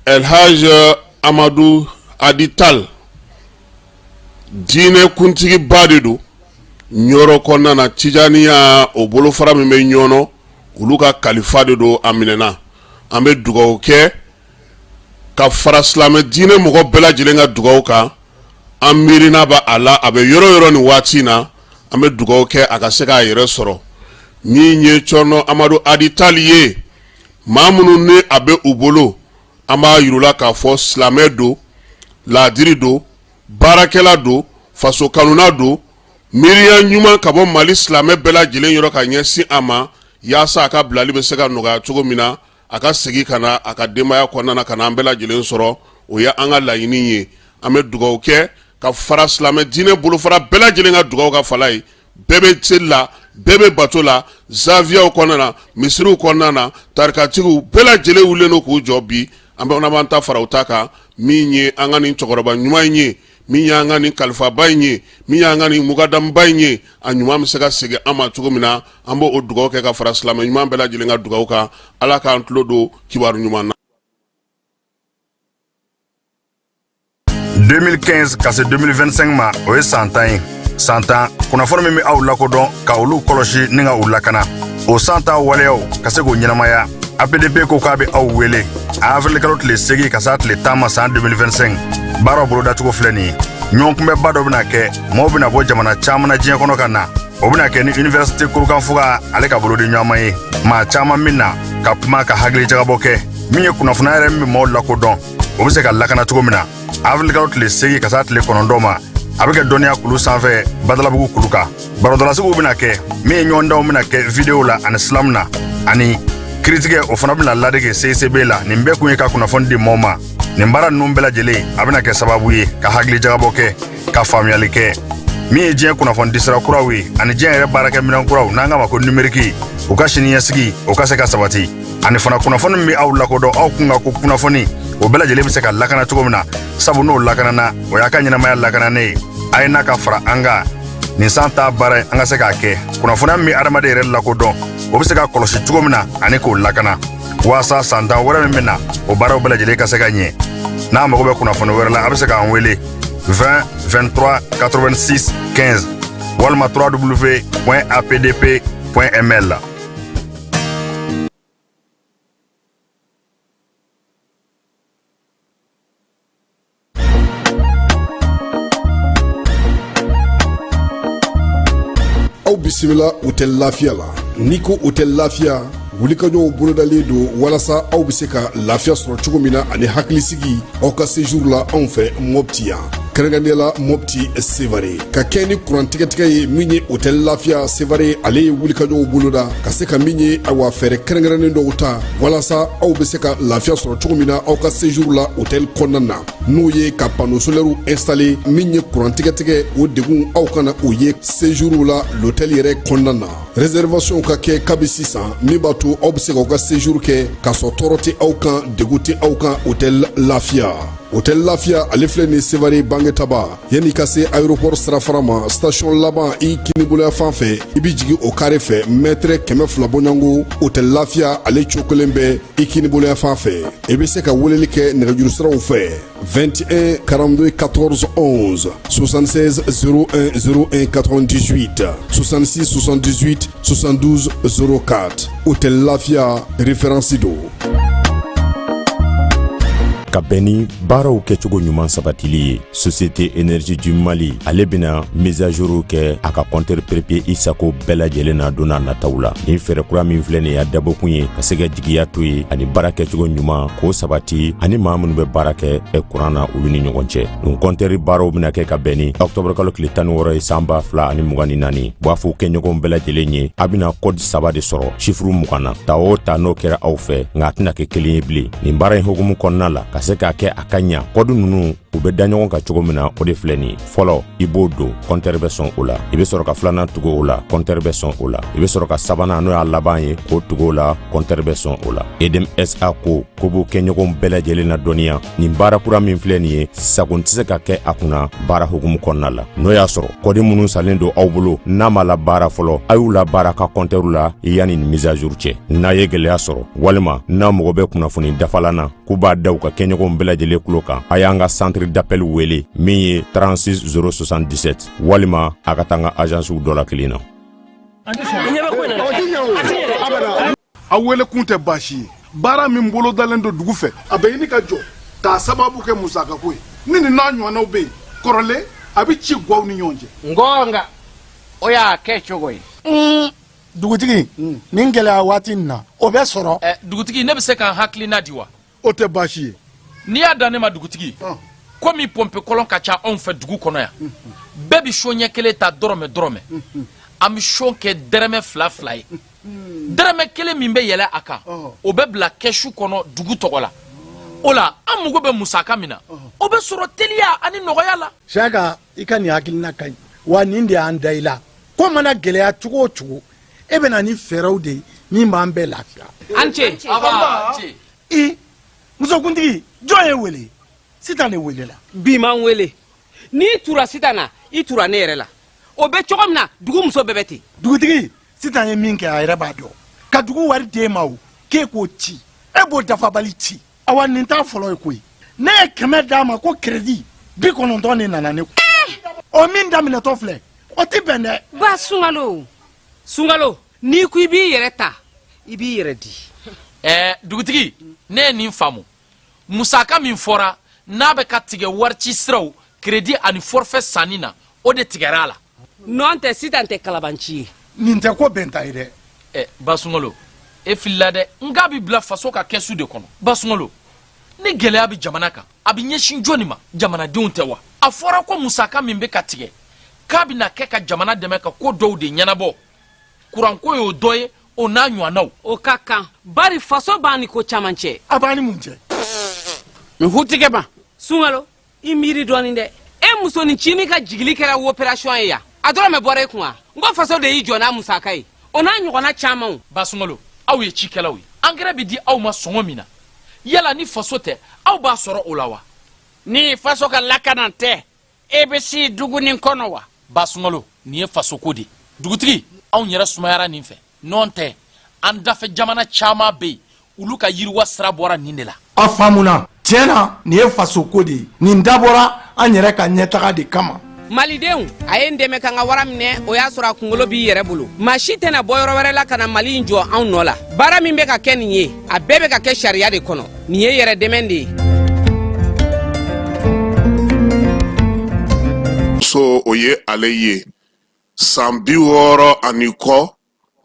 Elhaj Amadu Hadi Tal diinɛ kuntigiba de don Ɲɔrɔ kɔnɔna na, Tijaniya o bolofara min bɛ Ɲɔnɔ, olu ka kalifa de don. A minɛna, an bɛ dugawu kɛ ka fara silamɛ diinɛ mɔgɔ bɛɛ lajɛlen ka dugawu kan. An miirina b'a a la, a bɛ yɔrɔ yɔrɔ nin waati in na, an bɛ dugawu kɛ a ka se k'a yɛrɛ sɔrɔ. Min ye Cɔrɔnɔ Amadu Hadi Tal ye, maa minnu ni a bɛ u bolo, an b'a yir'u la k'a fɔ silamɛ don, laadiri don, baarakɛla don, faso kanuna don, miiriya ɲuman ka bɔ Mali silamɛ bɛɛ lajɛlen yɔrɔ ka ɲɛsin a ma, yaasa a ka bilali bɛ se ka nɔgɔya cogo min na, a ka segin ka na a ka denbaya kɔnɔna na, ka na an bɛɛ lajɛlen sɔrɔ. O ye an ka laɲini ye. An bɛ dugawu kɛ ka fara silamɛ diinɛ bolofara bɛɛ lajɛlen ka dugawu kan. Fala ye, bɛɛ bɛ seli la, bɛɛ bɛ bato la, zawiyaw kɔnɔna na, misiriw kɔnɔna na, tarikatigiw bɛɛ lajɛlen wulilen don k'u jɔ bi. An bɛ b'an ta fara u ta kan. Min ye an ka nin cɛkɔrɔba ɲuman in ye, min y'an ka nin kalifaba in ye, min y'an ka nin mukadamuba in ye, a ɲuman bɛ se ka segin an ma cogo min na, an b'o dugawu kɛ ka fara silamɛ ɲuman bɛɛ lajɛlen ka dugawu kan. Ala k'an tulo don kibaru ɲuman na. 2015 ka se 2025 ma, o ye san 10 ye. San 10 kunnafoni min bɛ aw lakodɔn, ka olu kɔlɔsi ni ka u lakana, o san 10 waleyaw ka se k'o ɲɛnamaya, APDP ko k'a bɛ aw wele avril kalo tile 8 ka s'a tile 10 ma san 2025. Baaraw bolodacogo filɛ nin ye: ɲɔgɔnkunbɛnba dɔ bɛna kɛ, mɔɔw bɛna bɔ jamana caman na diɲɛ kɔnɔ ka na. O bɛna kɛ ni université Kurukanfuga ale ka bolodi ɲɔgɔnma ye. Maa caman bɛ na ka kuma, ka hakilijagabɔ kɛ min ye kunnafoniya yɛrɛ min bɛ maaw lakodɔn, o bɛ se ka lakana cogo min na. Avril kalo tile 8 ka s'a tile 9 ma, a bɛ kɛ dɔnniya kulu sanfɛ, Badalabugu kulu kan. Barodalasigiw bɛna kɛ min ye, ɲɔgɔndanw bɛna kɛ video la ani slam na, ani kiritigɛ o fana bɛna ladege CICB la. Nin bɛɛ kun ye ka kunnafoni di maaw ma. Nin baara ninnu bɛɛ lajɛlen, a bɛna kɛ sababu ye ka hakili jagabɔ kɛ, ka faamuyali kɛ min ye diɲɛ kunnafoni disira kuraw ye ani diɲɛ yɛrɛ baarakɛminɛn kuraw, n'an k'a ma ko numérique, u ka siniɲɛsigi o ka se ka sabati, ani fana kunnafoni min bɛ aw lakodɔn, aw kun ka ko kunnafoni, o bɛɛ lajɛlen bɛ se ka lakana cogo min na, sabu n'o lakanana, o y'a ka ɲɛnamaya lakananen ye. A ye n'a ka fara an kan nin san 10 baara in, an ka se k'a kɛ kunnafoniya min bɛ adamaden yɛrɛ lakodɔn, o bɛ se ka kɔlɔsi cogo min na ani k'o lakana, waasa san 10 wɛrɛ min bɛ na, o baaraw bɛɛ lajɛlen ka se ka ɲɛ. N'a mago bɛ kunnafoni wɛrɛ la, a bɛ se k'an wele 20 23 86 15 walima www.apdp.ml. Aw bisimila Hôtel Lafiya la. N'i ko Hôtel Lafiya, wulikajɔw bolodalen don walasa aw bɛ se ka lafiya sɔrɔ cogo min na ani hakilisigi aw ka séjour la anw fɛ Mɔpti yan, kɛrɛnkɛrɛnnenya la Mɔpti Sevare. Ka kɛ ni kuran tigɛtigɛ ye, min ye Hôtel Lafiya Sevare, ale ye wulikajɔw boloda ka se ka min ye, awa, fɛɛrɛ kɛrɛnkɛrɛnnen dɔw ta walasa aw bɛ se ka lafiya sɔrɔ cogo min na aw ka séjour la hôtel kɔnɔna na, n'o ye ka panneau solaire installer. Min ye kuran tigɛtigɛ, o degun aw kana o ye séjour la l'hôtel yɛrɛ kɔnɔna na. Réservation ka kɛ kabi sisan, min b'a to aw bɛ se k'aw ka séjour kɛ k'a sɔrɔ tɔɔrɔ tɛ aw kan, degun tɛ aw kan. Hôtel Lafiya, Hôtel Lafiya, ale filɛ nin Sevare Bangetaba, yanni ka se aéroport sirafara ma, station laban i kiniboloya fan fɛ, i bɛ jigin o kare fɛ, mètre 200 bɔɲɔgɔnko, Hôtel Lafiya ale cogo kelen bɛ i kiniboloya fan fɛ. I bɛ se ka weleli kɛ nɛgɛjuru siraw fɛ: 21 42 14 11, 76 01 01 98, 66 78 72 04. Hôtel Lafiya, référence don. Ka bɛn ni baaraw kɛcogo ɲuman sabatili ye, Société Énergie du Mali ale bɛna mise à jour kɛ a ka compteur prépayé i sago bɛɛ lajɛlen na don n'a nataw la. Nin fɛɛrɛ kura min filɛ nin y'a dabɔkun ye ka se ka jigiya to ye ani baara kɛcogo ɲuman k'o sabati ani maa minnu bɛ baara kɛ kuran na, olu ni ɲɔgɔn cɛ. Nin compteur baaraw bɛna kɛ ka bɛn ni octobre kalo tile 16 ye san 2024. B'a fɔ kɛɲɔgɔnw bɛɛ lajɛlen ye, a bɛna code saba de sɔrɔ chiffre 20 na ta o ta, n'o kɛra aw fɛ, nka a tɛna kɛ kelen ye bilen. Nin baara in hukumu kɔnɔna la, ka se k'a kɛ a ka ɲa, code ninnu U bɛ da ɲɔgɔn kan cogo min na, o de filɛ nin ye. Fɔlɔ, i b'o don, kɔntɛri bɛ sɔn o la. I bɛ sɔrɔ ka filanan tugu o la, kɔntɛri bɛ sɔn o la. I bɛ sɔrɔ ka sabanan, n'o y'a laban ye, k'o tugu o la, kɔntɛri bɛ sɔn o la. Edm SA ko k'u b'u kɛɲɔgɔnw bɛɛ lajɛlen ladɔnniya, nin baara kura min filɛ nin ye, sagon tɛ se ka kɛ a kunna baara hukumu kɔnɔna la. N'o y'a sɔrɔ kɔdi minnu salen don aw bolo n'a ma labaara fɔlɔ, a y'u labaara ka kɔntɛriw la yanni nin mise à jour cɛ. N'a ye gɛlɛya sɔrɔ walima n'a mago bɛ kunnafoni dafalan na, k'u b'a da u ka kɛɲɔgɔnw bɛɛ lajɛlen tulo kan, a y'an ka centre d'appel wele min ye 36 077, walima a ka taa an ka agencew dɔ la kelen na. Aw wele kun tɛ baasi ye. Baara min bolodalen don dugu fɛ, a bɛ ɲini ka jɔ k'a sababu kɛ musakako ye. Ni nin n'a ɲɔgɔnnaw bɛ yen kɔrɔlen, a bɛ ci gwaw ni ɲɔgɔn cɛ. Ngɔnga o y'a kɛ cogo ye. Dugutigi, nin gɛlɛya waati nin na, o bɛ sɔrɔ. Dugutigi, ne bɛ se ka n hakilina di wa? O tɛ baasi ye. N'i y'a dan ne ma, dugutigi, komi pɔnpe kɔlɔn ka ca anw fɛ dugu kɔnɔ yan, bɛɛ bɛ son ɲɛ kelen ta dɔrɔmɛ dɔrɔmɛ. An bɛ son kɛ dɛrɛmɛ fila fila ye. Dɛrɛmɛ kelen min bɛ yɛlɛ a kan, o bɛ bila kɛsu kɔnɔ dugu tɔgɔ la. O la, an mago bɛ musaka min na, o bɛ sɔrɔ teliya ani nɔgɔya la. Siyaka, i ka nin hakilina ka ɲi wa. Nin de y'an da i la. Ko mana gɛlɛya cogo o cogo, e bɛ na ni fɛɛrɛw de ye min b'an bɛɛ lafiya. An ce. I musokuntigi, jɔn ye wele? Sitan de welela. Bi man wele. N'i tura Sitan na, i tura ne yɛrɛ la. O bɛ cogo min na, dugu muso bɛɛ bɛ ten. Dugutigi, Sitan ye min kɛ, a yɛrɛ b'a dɔn. Ka dugu wari d'e ma, o k'e k'o ci, e b'o dafabali ci. Awa, nin t'a fɔlɔ ye koyi. Ne ye 100 d'a ma ko crédit, 90 de nana ne kun. O min daminɛtɔ filɛ, o tɛ bɛn dɛ. Ba Sunkalo, Sunkalo, n'i ko i b'i yɛrɛ ta, i b'i yɛrɛ di. Dugutigi, ne ye nin faamu. Musaka min fɔra n'a bɛ ka tigɛ warici siraw, crédit ani forfait sanni na, o de tigɛra a la. Nɔn tɛ, Sitan tɛ kalabanci ye. Nin tɛ ko bɛnta ye dɛ. Ba Sunkalo, e filila dɛ. N k'a bɛ bila faso ka kɛsu de kɔnɔ. Ba Sunkalo, ni gɛlɛya bɛ jamana kan, a bɛ ɲɛsin jɔnni ma? Jamanadenw tɛ wa? A fɔra ko musaka min bɛ ka tigɛ, k'a bɛna kɛ ka jamana dɛmɛ ka ko dɔw de ɲɛnabɔ. Kuranko y'o dɔ ye, o n'a ɲɔgɔnnaw. O ka kan, bari faso b'an ni ko caman cɛ. A b'an ni mun cɛ? N hutigɛ ma. Sunkalo, i miiri dɔɔnin dɛ. E musonin cinin ka jigili kɛra opération ye yan, a dɔrɔmɛ bɔra e kun wa? N ko faso de y'i jɔ n'a musaka ye, o n'a ɲɔgɔnna camanw. Ba Sunkalo, aw ye cikɛlaw ye. Angɛrɛ bɛ di aw ma sɔngɔ min na, yala ni faso tɛ, aw b'a sɔrɔ o la wa? Ni faso ka lakana tɛ, e bɛ si dugu nin kɔnɔ wa? Ba Sunkalo, nin ye fasoko de ye. Dugutigi, anw yɛrɛ sumayara nin fɛ. Nɔn tɛ, an dafɛ jamana caman bɛ yen, olu ka yiriwa sira bɔra nin de la. A faamuna. Tiɲɛ na, nin ye fasoko de ye. Nin dabɔra an yɛrɛ ka ɲɛtaga de kama. Malidenw, a ye n dɛmɛ ka n ka wara minɛ. O y'a sɔrɔ a kunkolo b'i yɛrɛ bolo. Maa si tɛna bɔ yɔrɔ wɛrɛ la ka na Mali in jɔ anw nɔ la. Baara min bɛ ka kɛ nin ye, a bɛɛ bɛ ka kɛ sariya de kɔnɔ. Nin ye yɛrɛ dɛmɛ de ye. So, o ye ale ye san 60 ani kɔ.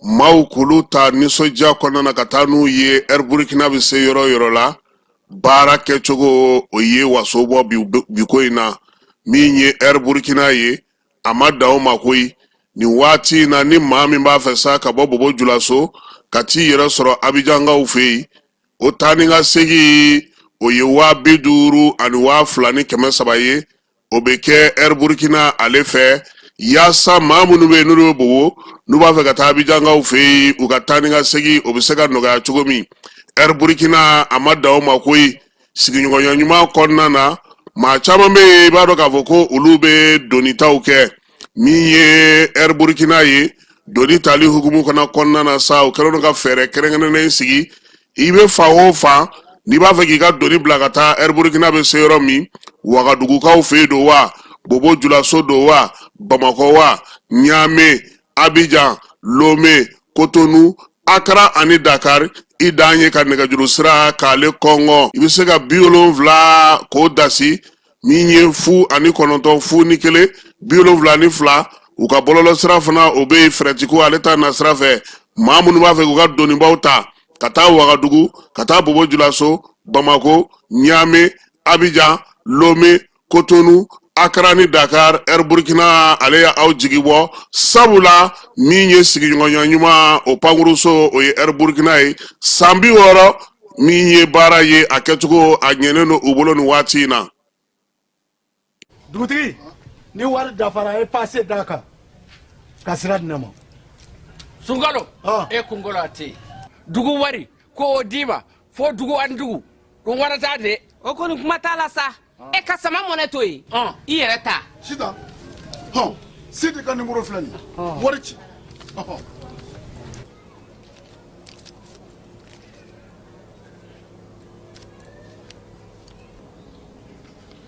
Maaw k'olu ta nisɔndiya kɔnɔna na ka taa n'u ye Air Burkina bɛ se yɔrɔ yɔrɔ la, baara kɛcogo o ye waso bɔ bi ko in na. Min ye Air Burkina ye, a ma dan o ma koyi. Nin waati in na, ni maa min b'a fɛ sa ka bɔ Bobo Julaso ka t'i yɛrɛ sɔrɔ Abijankaw fɛ yen, o taa ni ka segin, o ye 50 000 ani 2300 ye. O bɛ kɛ Air Burkina ale fɛ, yaasa maa minnu bɛ yen, n'olu bɛ Bobo, n'u b'a fɛ ka taa Abijankaw fɛ yen, u ka taa ni ka segin, o bɛ se ka nɔgɔya cogo min. Air Burkina, a ma dan o ma koyi. Sigiɲɔgɔnya ɲuman kɔnɔna na, maa caman bɛ yen, i b'a dɔn k'a fɔ ko olu bɛ donitaw kɛ. Min ye Air Burkina ye, doni tali hukumu fana kɔnɔna na sa, o kɛlen don ka fɛɛrɛ kɛrɛnkɛrɛnnen sigi. I bɛ fan o fan, n'i b'a fɛ k'i ka doni bila ka taa Air Burkina bɛ se yɔrɔ min, Wagadugukaw fɛ yen don wa, Bobo Julaso don wa, Bamakɔ wa, Ɲame, Abijan, Lome, Kotonu, Akara ani Dakar, i dan ye ka nɛgɛjuru sira k'ale kɔngɔ. I bɛ se ka 70 k'o dasi, min ye 0 ani 9, 0 ni 1, 72. U ka bɔlɔlɔ sira fana, o bɛ yen. Fɛrɛtiko ale ta na sira fɛ, maa minnu b'a fɛ k'u ka donibaw ta ka taa Wagadugu, ka taa Bobo Julaso, Bamako, Ɲame, Abijan, Lome, Kotonu, Akara ni Dakar, Air Burkina ale ye aw jigi bɔ, sabula min ye sigiɲɔgɔnya ɲuman o pankuruso, o ye Air Burkina ye. San 60 min ye baara ye, a kɛcogo a ɲɛnen don u bolo nin waati in na. Dugutigi, ni wari dafara, e pase d'a kan ka sira di ne ma. Sunkalo, e kunkolo a tɛ yen. Dugu wari ko o d'i ma fo dugu ani dugu ɗum warata de. O kɔni kuma t'a la sa. E ka sama mɔnɛ to yen, i yɛrɛ ta. Sitan, hɔn, Sidi ka nimoro filɛ nin ye, wari ci.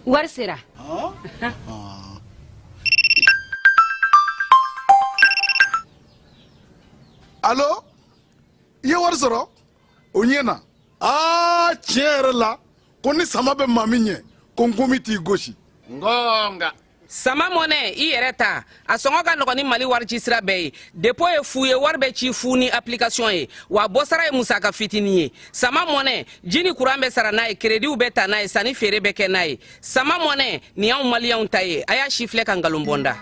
Wari sera. Alo, i ye wari sɔrɔ? O ɲɛna. Aa, tiɲɛ yɛrɛ la, ko ni sama bɛ maa min ɲɛ, ko nkomi t'i gosi. Ngonga. Sama mɔnɛ, i yɛrɛ ta, a sɔngɔ ka nɔgɔn ni Mali wari ci sira bɛɛ ye. Dépôt ye fu ye, wari bɛ ci fu ni application ye, wa bɔsara ye musaka fitinin ye. Sama mɔnɛ, ji ni kuran bɛ sara n'a ye, kerediw bɛ ta n'a ye, sanni feere bɛ kɛ n'a ye. Sama mɔnɛ nin y'anw maliyɛnw ta ye. A y'a si filɛ ka nkalon bɔ n da.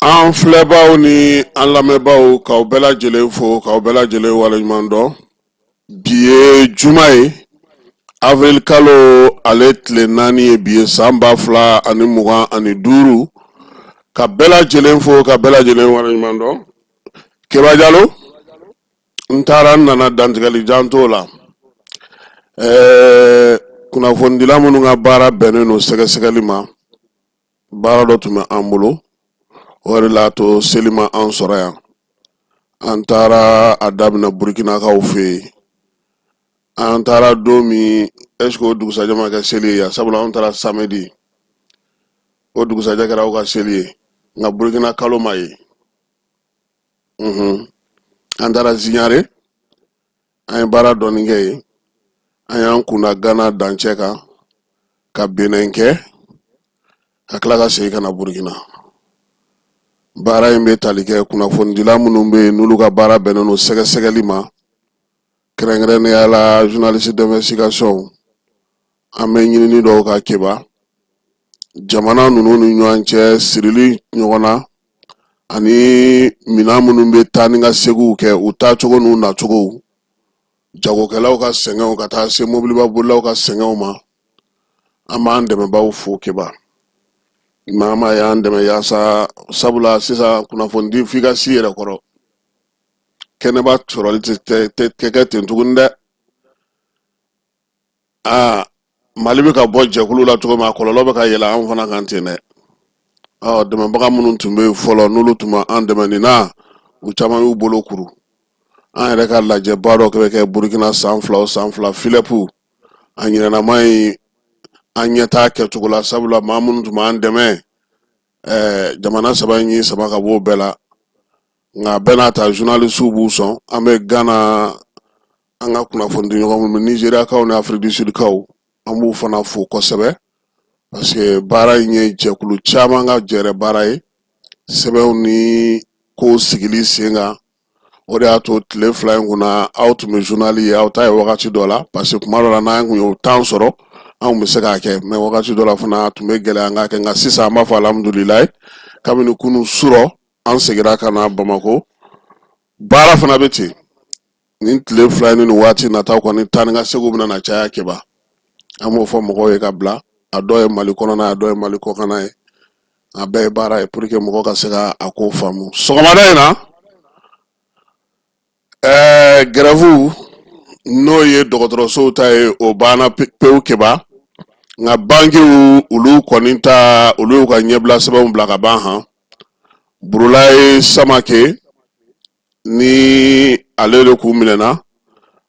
An filɛbaw ni an lamɛnbaaw, k'aw bɛɛ lajɛlen fo, k'aw bɛɛ lajɛlen waleɲuman dɔn. Bi ye juma ye, avril kalo ale tile 4 ye bi ye, san 2025. Ka bɛɛ lajɛlen fo, ka bɛɛ lajɛlen waleɲuman dɔn. Keba Jalo, n taara n nana, dantigɛli jan t'o la. Kunnafonidila minnu ka baara bɛnnen don sɛgɛsɛgɛli ma, baara dɔ tun bɛ an bolo, o de l'a to seli ma an sɔrɔ yan. An taara a daminɛ Burukinakaw fɛ yen. An taara don min, est ce que o dugusajɛ ma kɛ seli ye yan? Sabula an taara samedi, o dugusajɛ kɛra aw ka seli ye, nka Burukina kalo ma ye. An taara Ziɲare, an ye baara dɔɔni kɛ yen. An y'an kunda Gana dancɛ kan ka Benɛn kɛ, ka tila ka segin ka na Burukina. Baara in bɛ tali kɛ kunnafonidila minnu bɛ yen, n'olu ka baara bɛnnen don sɛgɛsɛgɛli ma, kɛrɛnkɛrɛnnenya la journaliste d'investigation. An bɛ ɲinini dɔw ka Keba, jamana ninnu ni ɲɔgɔn cɛ sirili ɲɔgɔn na, ani minan minnu bɛ taa ni ka seginw kɛ, u taacogo n'u nacogo, jagokɛlaw ka sɛgɛnw, ka taa se mobiliba bolilaw ka sɛgɛnw ma. An b'an dɛmɛbaaw fo. Keba, maa maa y'an dɛmɛ yaasa, sabula sisan kunnafonidi f'i ka s'i yɛrɛ kɔrɔ. Kɛnɛba sɔrɔli tɛ kɛ ten tuguni dɛ. Aa, Mali bɛ ka bɔ jɛkulu la cogo min, a kɔlɔlɔ bɛ ka yɛlɛ anw fana kan ten dɛ. Ɔ, dɛmɛbaga minnu tun bɛ yen fɔlɔ, n'olu tun bɛ an dɛmɛ nin na, u caman y'u bolo kuru. An yɛrɛ ka lajɛba dɔ bɛ kɛ Burukina san 2 o san 2, Filɛpu. A ɲinɛnama in, an ɲɛ t'a kɛcogo la, sabula maa minnu tun b'an dɛmɛ, jamana saba in y'i sama ka bɔ o bɛɛ la. Nka bɛɛ n'a ta, journalisiw b'u sɔn. An bɛ Gana, an ka kunnafonidi ɲɔgɔn minnu bɛ Nizeriyakaw ni Afrique du Sud kaw, an b'u fana fo kosɛbɛ, parce que baara in ye jɛkulu caman ka jɛrɛ baara ye, sɛbɛnw ni kow sigili sen kan. O de y'a to tile 2 in kunna, aw tun bɛ journal ye, aw ta ye wagati dɔ la, parce que kuma dɔ la, n'an kun y'o temps sɔrɔ, an kun bɛ se k'a kɛ, mais wagati dɔ la fana, a tun bɛ gɛlɛya an k'a kɛ. Nka sisan, an b'a fɔ alhamdulilayi, kabini kunun surɔ, an seginna ka na Bamakɔ. Baara fana bɛ ten. Nin tile 2 ni nin waati nataw kɔni, taa ni ka seginw bɛna na caya. Keba, an b'o fɔ mɔgɔw ye ka bila. A dɔw ye Mali kɔnɔna ye, a dɔw ye Mali kɔkanna ye, a bɛɛ ye baara ye pour que mɔgɔ ka se ka a ko faamu. Sɔgɔmada in na, grève, n'o ye dɔgɔtɔrɔsow ta ye, o banna pewu, Keba. Nka bankiw, olu kɔni ta, olu y'u ka ɲɛbila sɛbɛnw bila ka ban. Han, Burulayi Samake ni ale de k'u minɛna.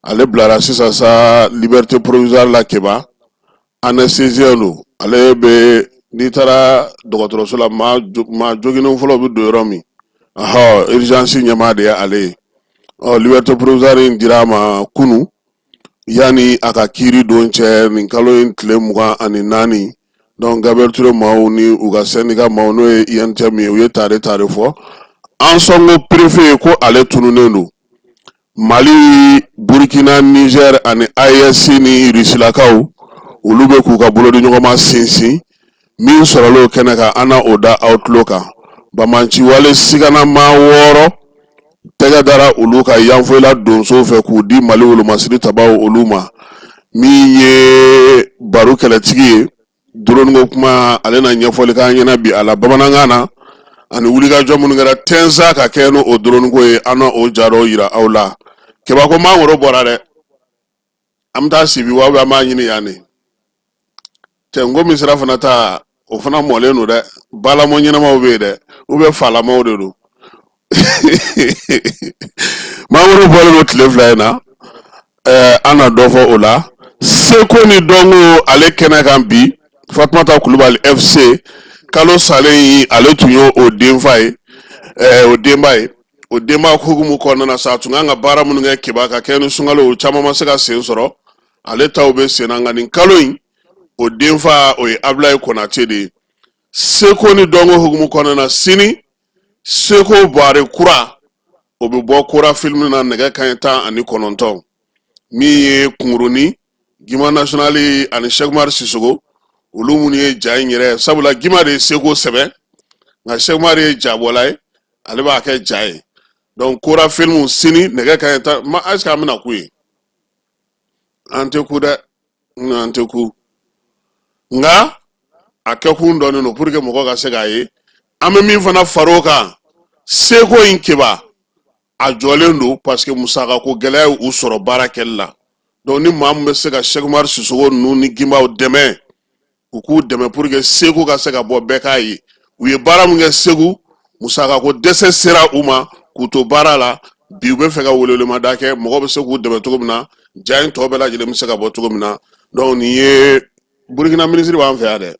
Ale bilara sisan sa liberté provisoire la. Keba, anesthésien don. Ale bɛ, n'i taara dɔgɔtɔrɔso la, maa joginnen fɔlɔ bɛ don yɔrɔ min, ɔhɔ, urgence ɲɛmaa de ye ale ye. Ɔ, liberté provisoire in dira a ma kunu yanni a ka kiiri don cɛ, nin kalo in tile 24. Donc Gabriel Touré maaw ni u ka syndicat maaw, n'o ye UNTM ye, u ye tare tare fɔ. Ansongo préfet ko ale tununnen don. Mali, Burkina, Niger ani AES ni Rusilakaw, olu bɛ k'u ka bolodiɲɔgɔnma sinsin. Min sɔrɔla o kɛnɛ kan, an na o da aw tulo kan. Banbaanciwale siganama 6 tɛgɛ dara olu kan Yanfolila donsow fɛ k'u di Mali wolomasiri tabaw olu ma. Min ye baro kɛlɛtigi ye, drone ko kuma, ale na ɲɛfɔli k'an ɲɛna bi a la bamanankan na, ani wulikajɔ minnu kɛra Tɛnsa ka kɛ n'o drone ko ye, an na o ja dɔw yira aw la. Keba ko mangoro bɔra dɛ, an bɛ taa sibi wa an b'a ɲini yan de. Cɛ, n ko sira fana ta, o fana mɔlen don dɛ. Balamɔ ɲɛnamaw bɛ yen dɛ, u bɛ falamaw de don. Mangoro bɔlen don tile 2 in na. An na dɔ fɔ o la. Seko ni dɔnko ale kɛnɛ kan bi, Fatumata Kulubali FC, kalo salen in, ale tun ye o denfa ye, o denba ye. O denba hukumu kɔnɔna na sa, a tun kan ka baara minnu kɛ Keba ka kɛ ni sunkalo, o caman ma se ka sen sɔrɔ. Ale taw bɛ sen na, nka nin kalo in, o denfa, o ye Abulayi Konate de ye. Seko ni dɔnko hukumu kɔnɔna na, sini seko buware kura, o bɛ bɔ Kora filimu na nɛgɛ kanɲɛ 19. Min ye kunkurunin Gima National ani Sɛkumari Sisogo, olu minnu ye ja in yɛrɛ, sabula Gima de ye seko sɛbɛn, nka Sɛkumari ye jabɔla ye, ale b'a kɛ ja ye. Donc Kora filimu sini nɛgɛ kanɲɛ 10 ma. Est ce que an bɛna ku ye? An tɛ ku dɛ, an tɛ ku, nka a kɛkun dɔnnen don pour que mɔgɔ ka se k'a ye. An bɛ min fana far'o kan, seko in, Keba, a jɔlen don parce que musakako gɛlɛya ye u sɔrɔ baara kɛli la. Donc ni maa min bɛ se ka Sɛkumari Sisogo ninnu ni Gimbaw dɛmɛ, u k'u dɛmɛ pour que seko ka se ka bɔ, bɛɛ k'a ye u ye baara min kɛ Segu. Musakako dɛsɛ sera u ma k'u to baara la. Bi u bɛ fɛ ka welewelemada kɛ, mɔgɔ bɛ se k'u dɛmɛ cogo min na, ja in tɔ bɛɛ lajɛlen bɛ se ka bɔ cogo min na. Donc nin ye Burukina minisiri b'an fɛ yan dɛ,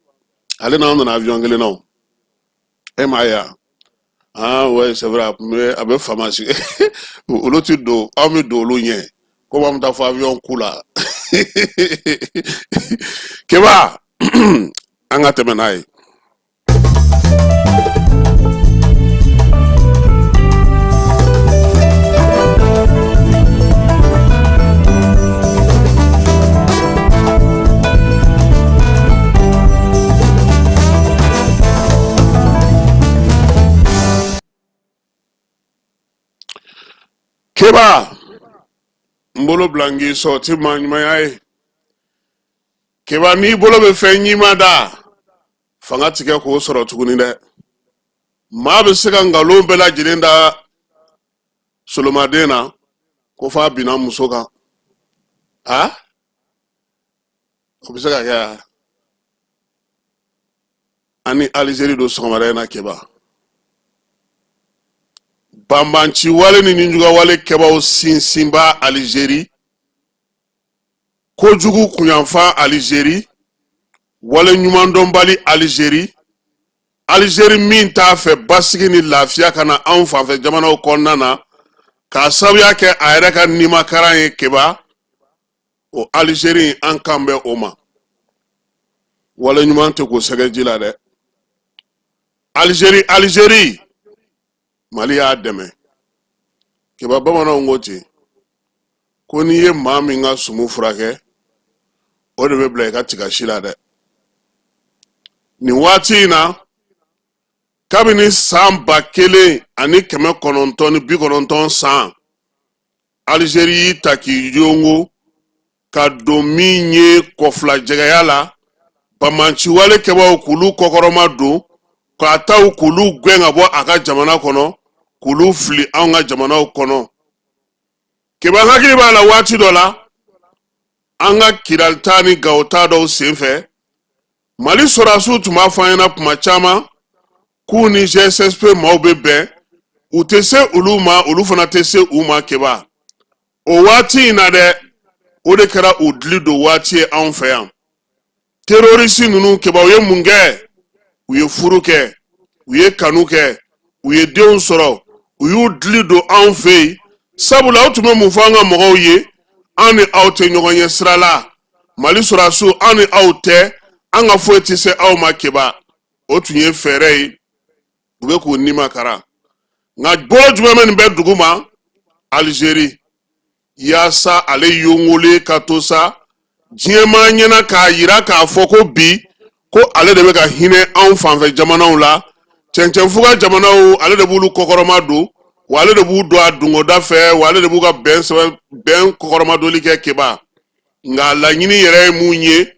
ale n'an nana avion kelen na. O e m'a ye wa? Ah ouais, c'est vrai, a tun bɛ, a bɛ fama sigi. Olu ti don, anw bɛ don olu ɲɛ komi an bɛ taa fɔ avion ku la. Keba, an ka tɛmɛ n'a ye. Keba, n bolo bila n k'i sɔn, o tɛ maa ɲumanya ye. Keba, n'i bolo bɛ fɛn ɲima da, fanga ti kɛ k'o sɔrɔ tuguni dɛ. Maa bɛ se ka nkalon bɛɛ lajɛlen da solomaden na ko f'a binna muso kan, a o bɛ se ka kɛ wa? An ni Alizeri don sɔgɔmada in na. Keba, banbanci wale ni nijuguwale kɛbaw sinsinba Alizeri, kojugu kunyanfan Alizeri, wale ɲumandɔnbali Alizeri, Alizeri min t'a fɛ basigi ni lafiya ka na anw fanfɛ jamanaw kɔnɔna na k'a sababuya kɛ a yɛrɛ ka nimakaran ye. Keba, o Alizeri, an kan bɛ o ma. Wale ɲuman tɛ ko sɛgɛji la dɛ. Alizeri, Alizeri, Mali y'a dɛmɛ. Keba, bamananw ko ten ko n'i ye maa min ka sumu furakɛ, o de bɛ bila i ka tigasi la dɛ. Nin waati in na, kabini san 1990 san, Alizeri y'i ta k'i yongo ka don min ye kɔfilajɛgɛya la, banbanciwale kɛbaaw k'olu kɔkɔrɔma don, k'a taw k'olu gɛn ka bɔ a ka jamana kɔnɔ, k'olu fili anw ka jamanaw kɔnɔ. Keba, hakili b'a la, waati dɔ la, an ka Kidali ta ni Gawo ta dɔw senfɛ, Mali sɔrɔdasiw tun b'a fɔ an ɲɛna kuma caman k'u ni GSSP maaw bɛ bɛn, u tɛ se olu ma, olu fana tɛ se u ma. Keba, O waati in na dɛ, o de kɛra u dili don waati ye anw fɛ yan. Terorisi ninnu keba, u ye mun kɛ? U ye furu kɛ, u ye kanu kɛ, u ye denw sɔrɔ, u y'u dili don anw fɛ yen. Sabula u tun bɛ mun fɔ an ka mɔgɔw ye? An ni aw tɛ ɲɔgɔn ye sira la. Mali sɔrɔdasiw, an ni aw tɛ, an ka foyi tɛ se aw ma. Keba, o tun ye fɛɛrɛ ye, u bɛ k'u ni makara. Nka bolo jumɛn bɛ nin bɛɛ duguma? Alizeri. Yaasa ale yongolen ka to sa diɲɛmaa ɲɛna k'a yira k'a fɔ ko bi ko ale de bɛ ka hinɛ anw fanfɛ jamanaw la, cɛncɛnfuga jamanaw, ale de b'olu kɔkɔrɔma don, wa ale de b'u don a dongoda fɛ, wa ale de b'u ka bɛn sɛbɛn bɛn kɔkɔrɔmadoli kɛ. Keba, nka laɲini yɛrɛ ye mun ye?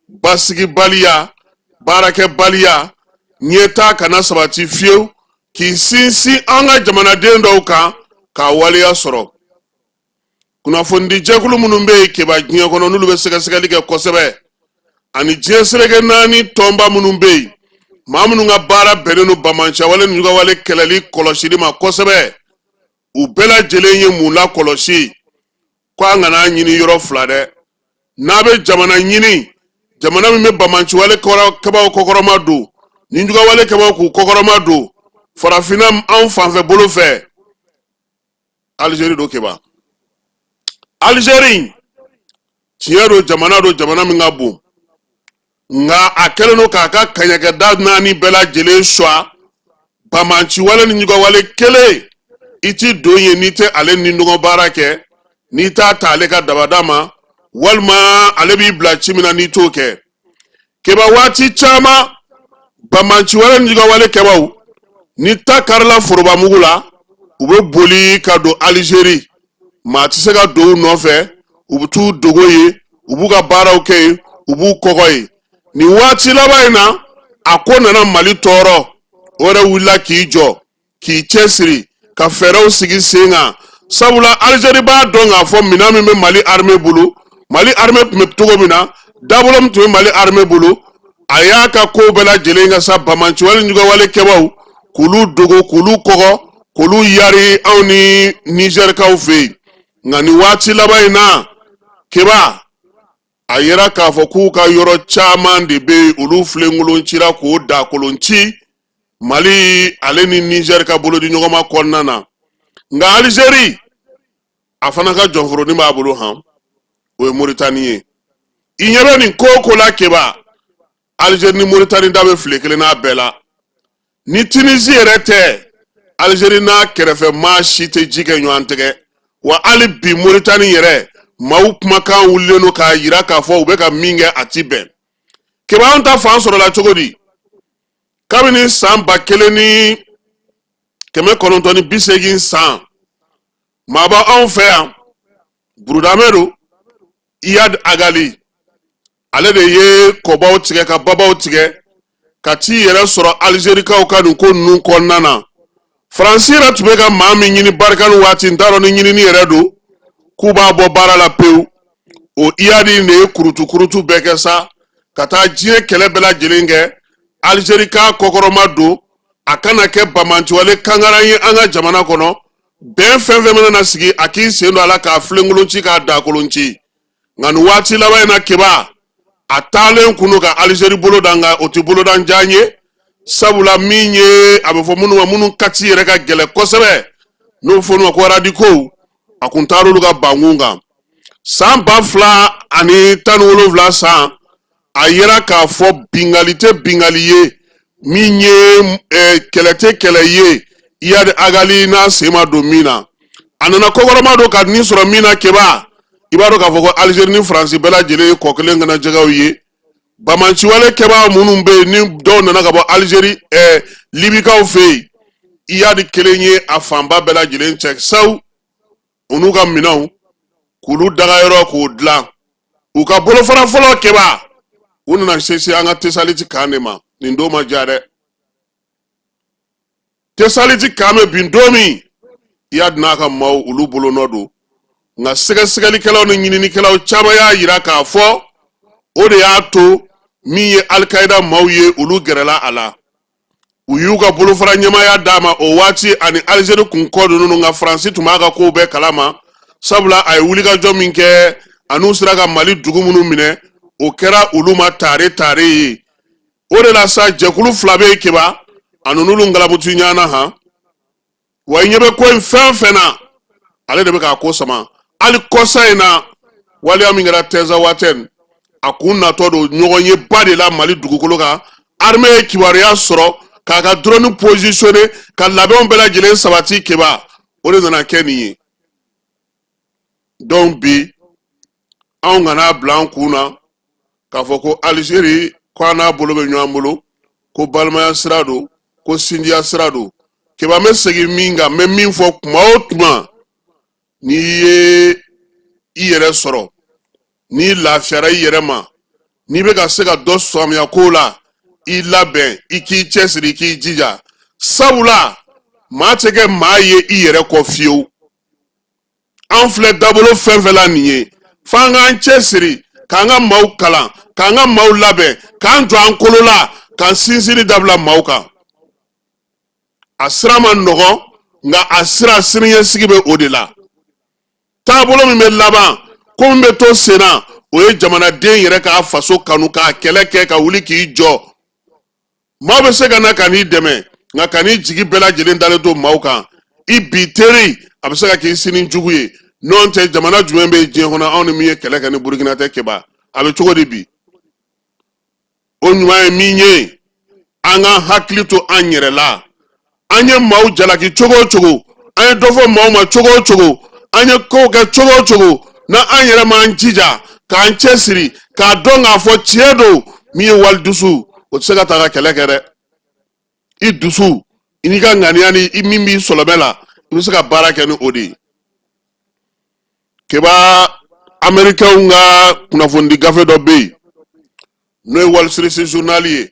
Basigibaliya, baarakɛbaliya, ɲɛtaa kana sabati fiyewu, k'i sinsin an ka jamanaden dɔw kan k'a waleya sɔrɔ. Kunnafonidi jɛkulu minnu bɛ yen keba diɲɛ kɔnɔ, n'olu bɛ sɛgɛsɛgɛli kɛ kosɛbɛ, ani diɲɛ seleke naani tɔnba minnu bɛ yen, maa minnu ka baara bɛnnen don banbaanciwale ni jugawale kɛlɛli kɔlɔsili ma kosɛbɛ, u bɛɛ lajɛlen ye mun lakɔlɔsi? Ko an kana ɲini yɔrɔ fila dɛ. N'a bɛ jamana ɲini, jamana min bɛ banbaanciwale kɛbaaw kɔkɔrɔma don, ni jugawale kɛbaaw k'u kɔkɔrɔma don, farafinna anw fanfɛ bolo fɛ, Alizeri don. Keba, Alizeri, tiɲɛ don, jamana don, jamana min ka bon, nka a kɛlen don k'a ka kaɲakɛda naani bɛɛ lajɛlen suwa banbaanciwale ni jugawale kelen. I ti don yen n'i tɛ ale ni dɔgɔ baara kɛ, n'i t'a ta ale ka dabada ma, walima ale b'i bila ci min na n'i t'o kɛ. Keba, waati caman banbaanciwale ni jugawale kɛbaaw ni ta karila forobamugu la, u bɛ boli ka don Alizeri. Maa tɛ se ka don u nɔfɛ, u bɛ t'u dogo yen, u b'u ka baaraw kɛ yen, u b'u kɔgɔ yen. Nin waati laban in na, a ko nana Mali tɔɔrɔ. O yɛrɛ wulila k'i jɔ k'i cɛsiri ka fɛɛrɛw sigi sen kan, sabula Alizeri b'a dɔn k'a fɔ minɛn min bɛ Mali armée bolo, Mali armée tun bɛ cogo min na, dabolo min tun bɛ Mali armée bolo, a y'a ka kow bɛɛ lajɛlen kɛ sa banbaanciwale ni jugawale kɛbaaw k'olu dogo, k'olu kɔgɔ, k'olu yari anw ni Nizɛrikaw fɛ yen. Nka nin waati laban in na, keba, a yera k'a fɔ k'u ka yɔrɔ caman de bɛ yen, olu filenkolon cira k'o dakolon ci Mali ale ni Nizɛri ka bolodi ɲɔgɔnma kɔnɔna na. Nka Alizeri, a fana ka jɔnforonin b'a bolo han, o ye Moritani ye. I ɲɛ bɛ nin ko o ko la keba, Alizeri ni Moritani da bɛ file kelen n'a bɛɛ la. Ni Tunisie yɛrɛ tɛ, Alizeri n'a kɛrɛfɛ maa si tɛ ji kɛ ɲɔgɔn tɛgɛ. Wa hali bi Moritani yɛrɛ maaw kumakan wulilen don k'a yira k'a fɔ u bɛ ka min kɛ, a ti bɛn. Keba, anw ta fan sɔrɔla cogo di? Kabini san 1980 san, maa b'anw fɛ yan, burudamɛ don, Iyad Agali, ale de ye kɔbaw tigɛ ka babaw tigɛ ka t'i yɛrɛ sɔrɔ Alizerikaw ka nin ko ninnu kɔnɔna na. Faransi yɛrɛ tun bɛ ka maa min ɲini Barikani waati, n t'a dɔn ni ɲinini yɛrɛ don k'u b'a bɔ baara la pewu, o Iyadi de ye kurutu kurutu bɛɛ kɛ sa ka taa diɲɛ kɛlɛ bɛɛ lajɛlen kɛ Alizeri k'a kɔkɔrɔma don, a kana kɛ banbaanciwale kangaran ye an ka jamana kɔnɔ. Bɛn fɛn fɛn mana na sigi, a k'i sen don a la k'a filenkolon ci, k'a dakolon ci. Nka nin waati laban in na, keba, a taalen kun don ka Alizeri bolo da, nka o tɛ bolodan diya ye, sabula min ye a bɛ fɔ minnu ma, minnu kati yɛrɛ ka gɛlɛn kosɛbɛ, n'o bɛ fɔ ma ko radikow, a kun taar'olu ka bankun kan. San 2017 san, a yera k'a fɔ bingali tɛ bingali ye, min ye kɛlɛ tɛ kɛlɛ ye, Iyad Agali n'a sen ma don min na. A nana kɔkɔrɔma don ka nin sɔrɔ min na, keba, i b'a dɔn k'a fɔ ko Alizeri ni Faransi bɛɛ lajɛlen ye kɔ kelen kana jɛgɛw ye. Banbaanciwale kɛbaa minnu bɛ yen, ni dɔw nana ka bɔ Alizeri, Libikaw fɛ yen, Iyad kelen ye a fanba bɛɛ lajɛlen cɛ sawu, u n'u ka minɛnw k'olu dagayɔrɔ k'o dilan. U ka bolofara fɔlɔ, keba, u nana se an ka Tesaliti kan de ma. Nin don ma diya dɛ. Tesaliti kan bɛ bin don min, Iyad n'a ka maaw, olu bolonɔ don. Nka sɛgɛsɛgɛlikɛlaw ni ɲininikɛlaw caman y'a yira k'a fɔ o de y'a to min ye Alikayida maaw ye, olu gɛrɛla a la, u y'u ka bolofara ɲɛmaaya d'a ma o waati. Ani Alizeri kun kɔ don, nka Faransi tun b'a ka kow bɛɛ kalama. Sabula a ye wulikajɔ min kɛ, an'u sera ka Mali dugu minnu minɛ, o kɛra olu ma tare tare ye. O de la sa, jɛkulu fila bɛ yen Keba, a n'olu ngalabuti ɲɔgɔn na han. Wa i ɲɛ bɛ ko in fɛn fɛn na, ale de bɛ k'a ko sama. Hali kɔsa in na, waleya min kɛra Tɛnzawatɛn, a kun natɔ don ɲɔgɔn ye ba de la Mali dugukolo kan. Armée ye kibaruya sɔrɔ k'a ka drone positionné ka labɛnw bɛɛ lajɛlen sabati Keba, o de nana kɛ nin ye. Donc bi, anw kana bila an kun na k'a fɔ ko Alizeri ko an n'a bolo bɛ ɲɔgɔn bolo, ko balimaya sira don, ko sinjiya sira don. Keba, n bɛ segin min kan, n bɛ min fɔ tuma o tuma, n'i ye i yɛrɛ sɔrɔ, n'i lafiyara i yɛrɛ ma, n'i bɛ ka se ka dɔ faamuya ko la, i labɛn, i k'i cɛsiri, i k'i jija. Sabula maa tɛ kɛ maa ye i yɛrɛ kɔ fiyewu. An filɛ dabolo fɛn fɛn la nin ye, f'an k'an cɛsiri k'an ka maaw kalan, k'an ka maaw labɛn, k'an jɔ an kolo la, k'an sinsinni dabila maaw kan. A sira ma nɔgɔn, nka a sira siniɲɛsigi bɛ o de la. Taabolo min bɛ laban, ko min bɛ to sen na, o ye jamanaden yɛrɛ k'a faso kanu, k'a kɛlɛ kɛ, ka wuli k'i jɔ. Maaw bɛ se ka na ka n'i dɛmɛ, nka ka n'i jigi bɛɛ lajɛlen dalen to maaw kan, i bi teri a bɛ se ka k'i sini jugu ye. N'o tɛ, jamana jumɛn bɛ diɲɛ kɔnɔ anw ni min ye kɛlɛ kɛ ni Burukina tɛ Keba? A bɛ cogo di bi? O ɲuman ye min ye, an k'an hakili to an yɛrɛ la. An ye maaw jalaki cogo o cogo, an ye dɔ fɔ maaw ma cogo o cogo, an ye kow kɛ cogo o cogo, na an yɛrɛ m'an jija k'an cɛsiri k'a dɔn k'a fɔ tiɲɛ don, min ye wali dusu, o tɛ se ka taa ka kɛlɛ kɛ dɛ. I dusu, i n'i ka ŋaniya ni i min b'i sɔlɔbɛ la, i bɛ se ka baara kɛ ni o de ye. Keba, Amerikɛnw ka kunnafonidi gafe dɔ bɛ yen, n'o ye Wall Street Journal ye.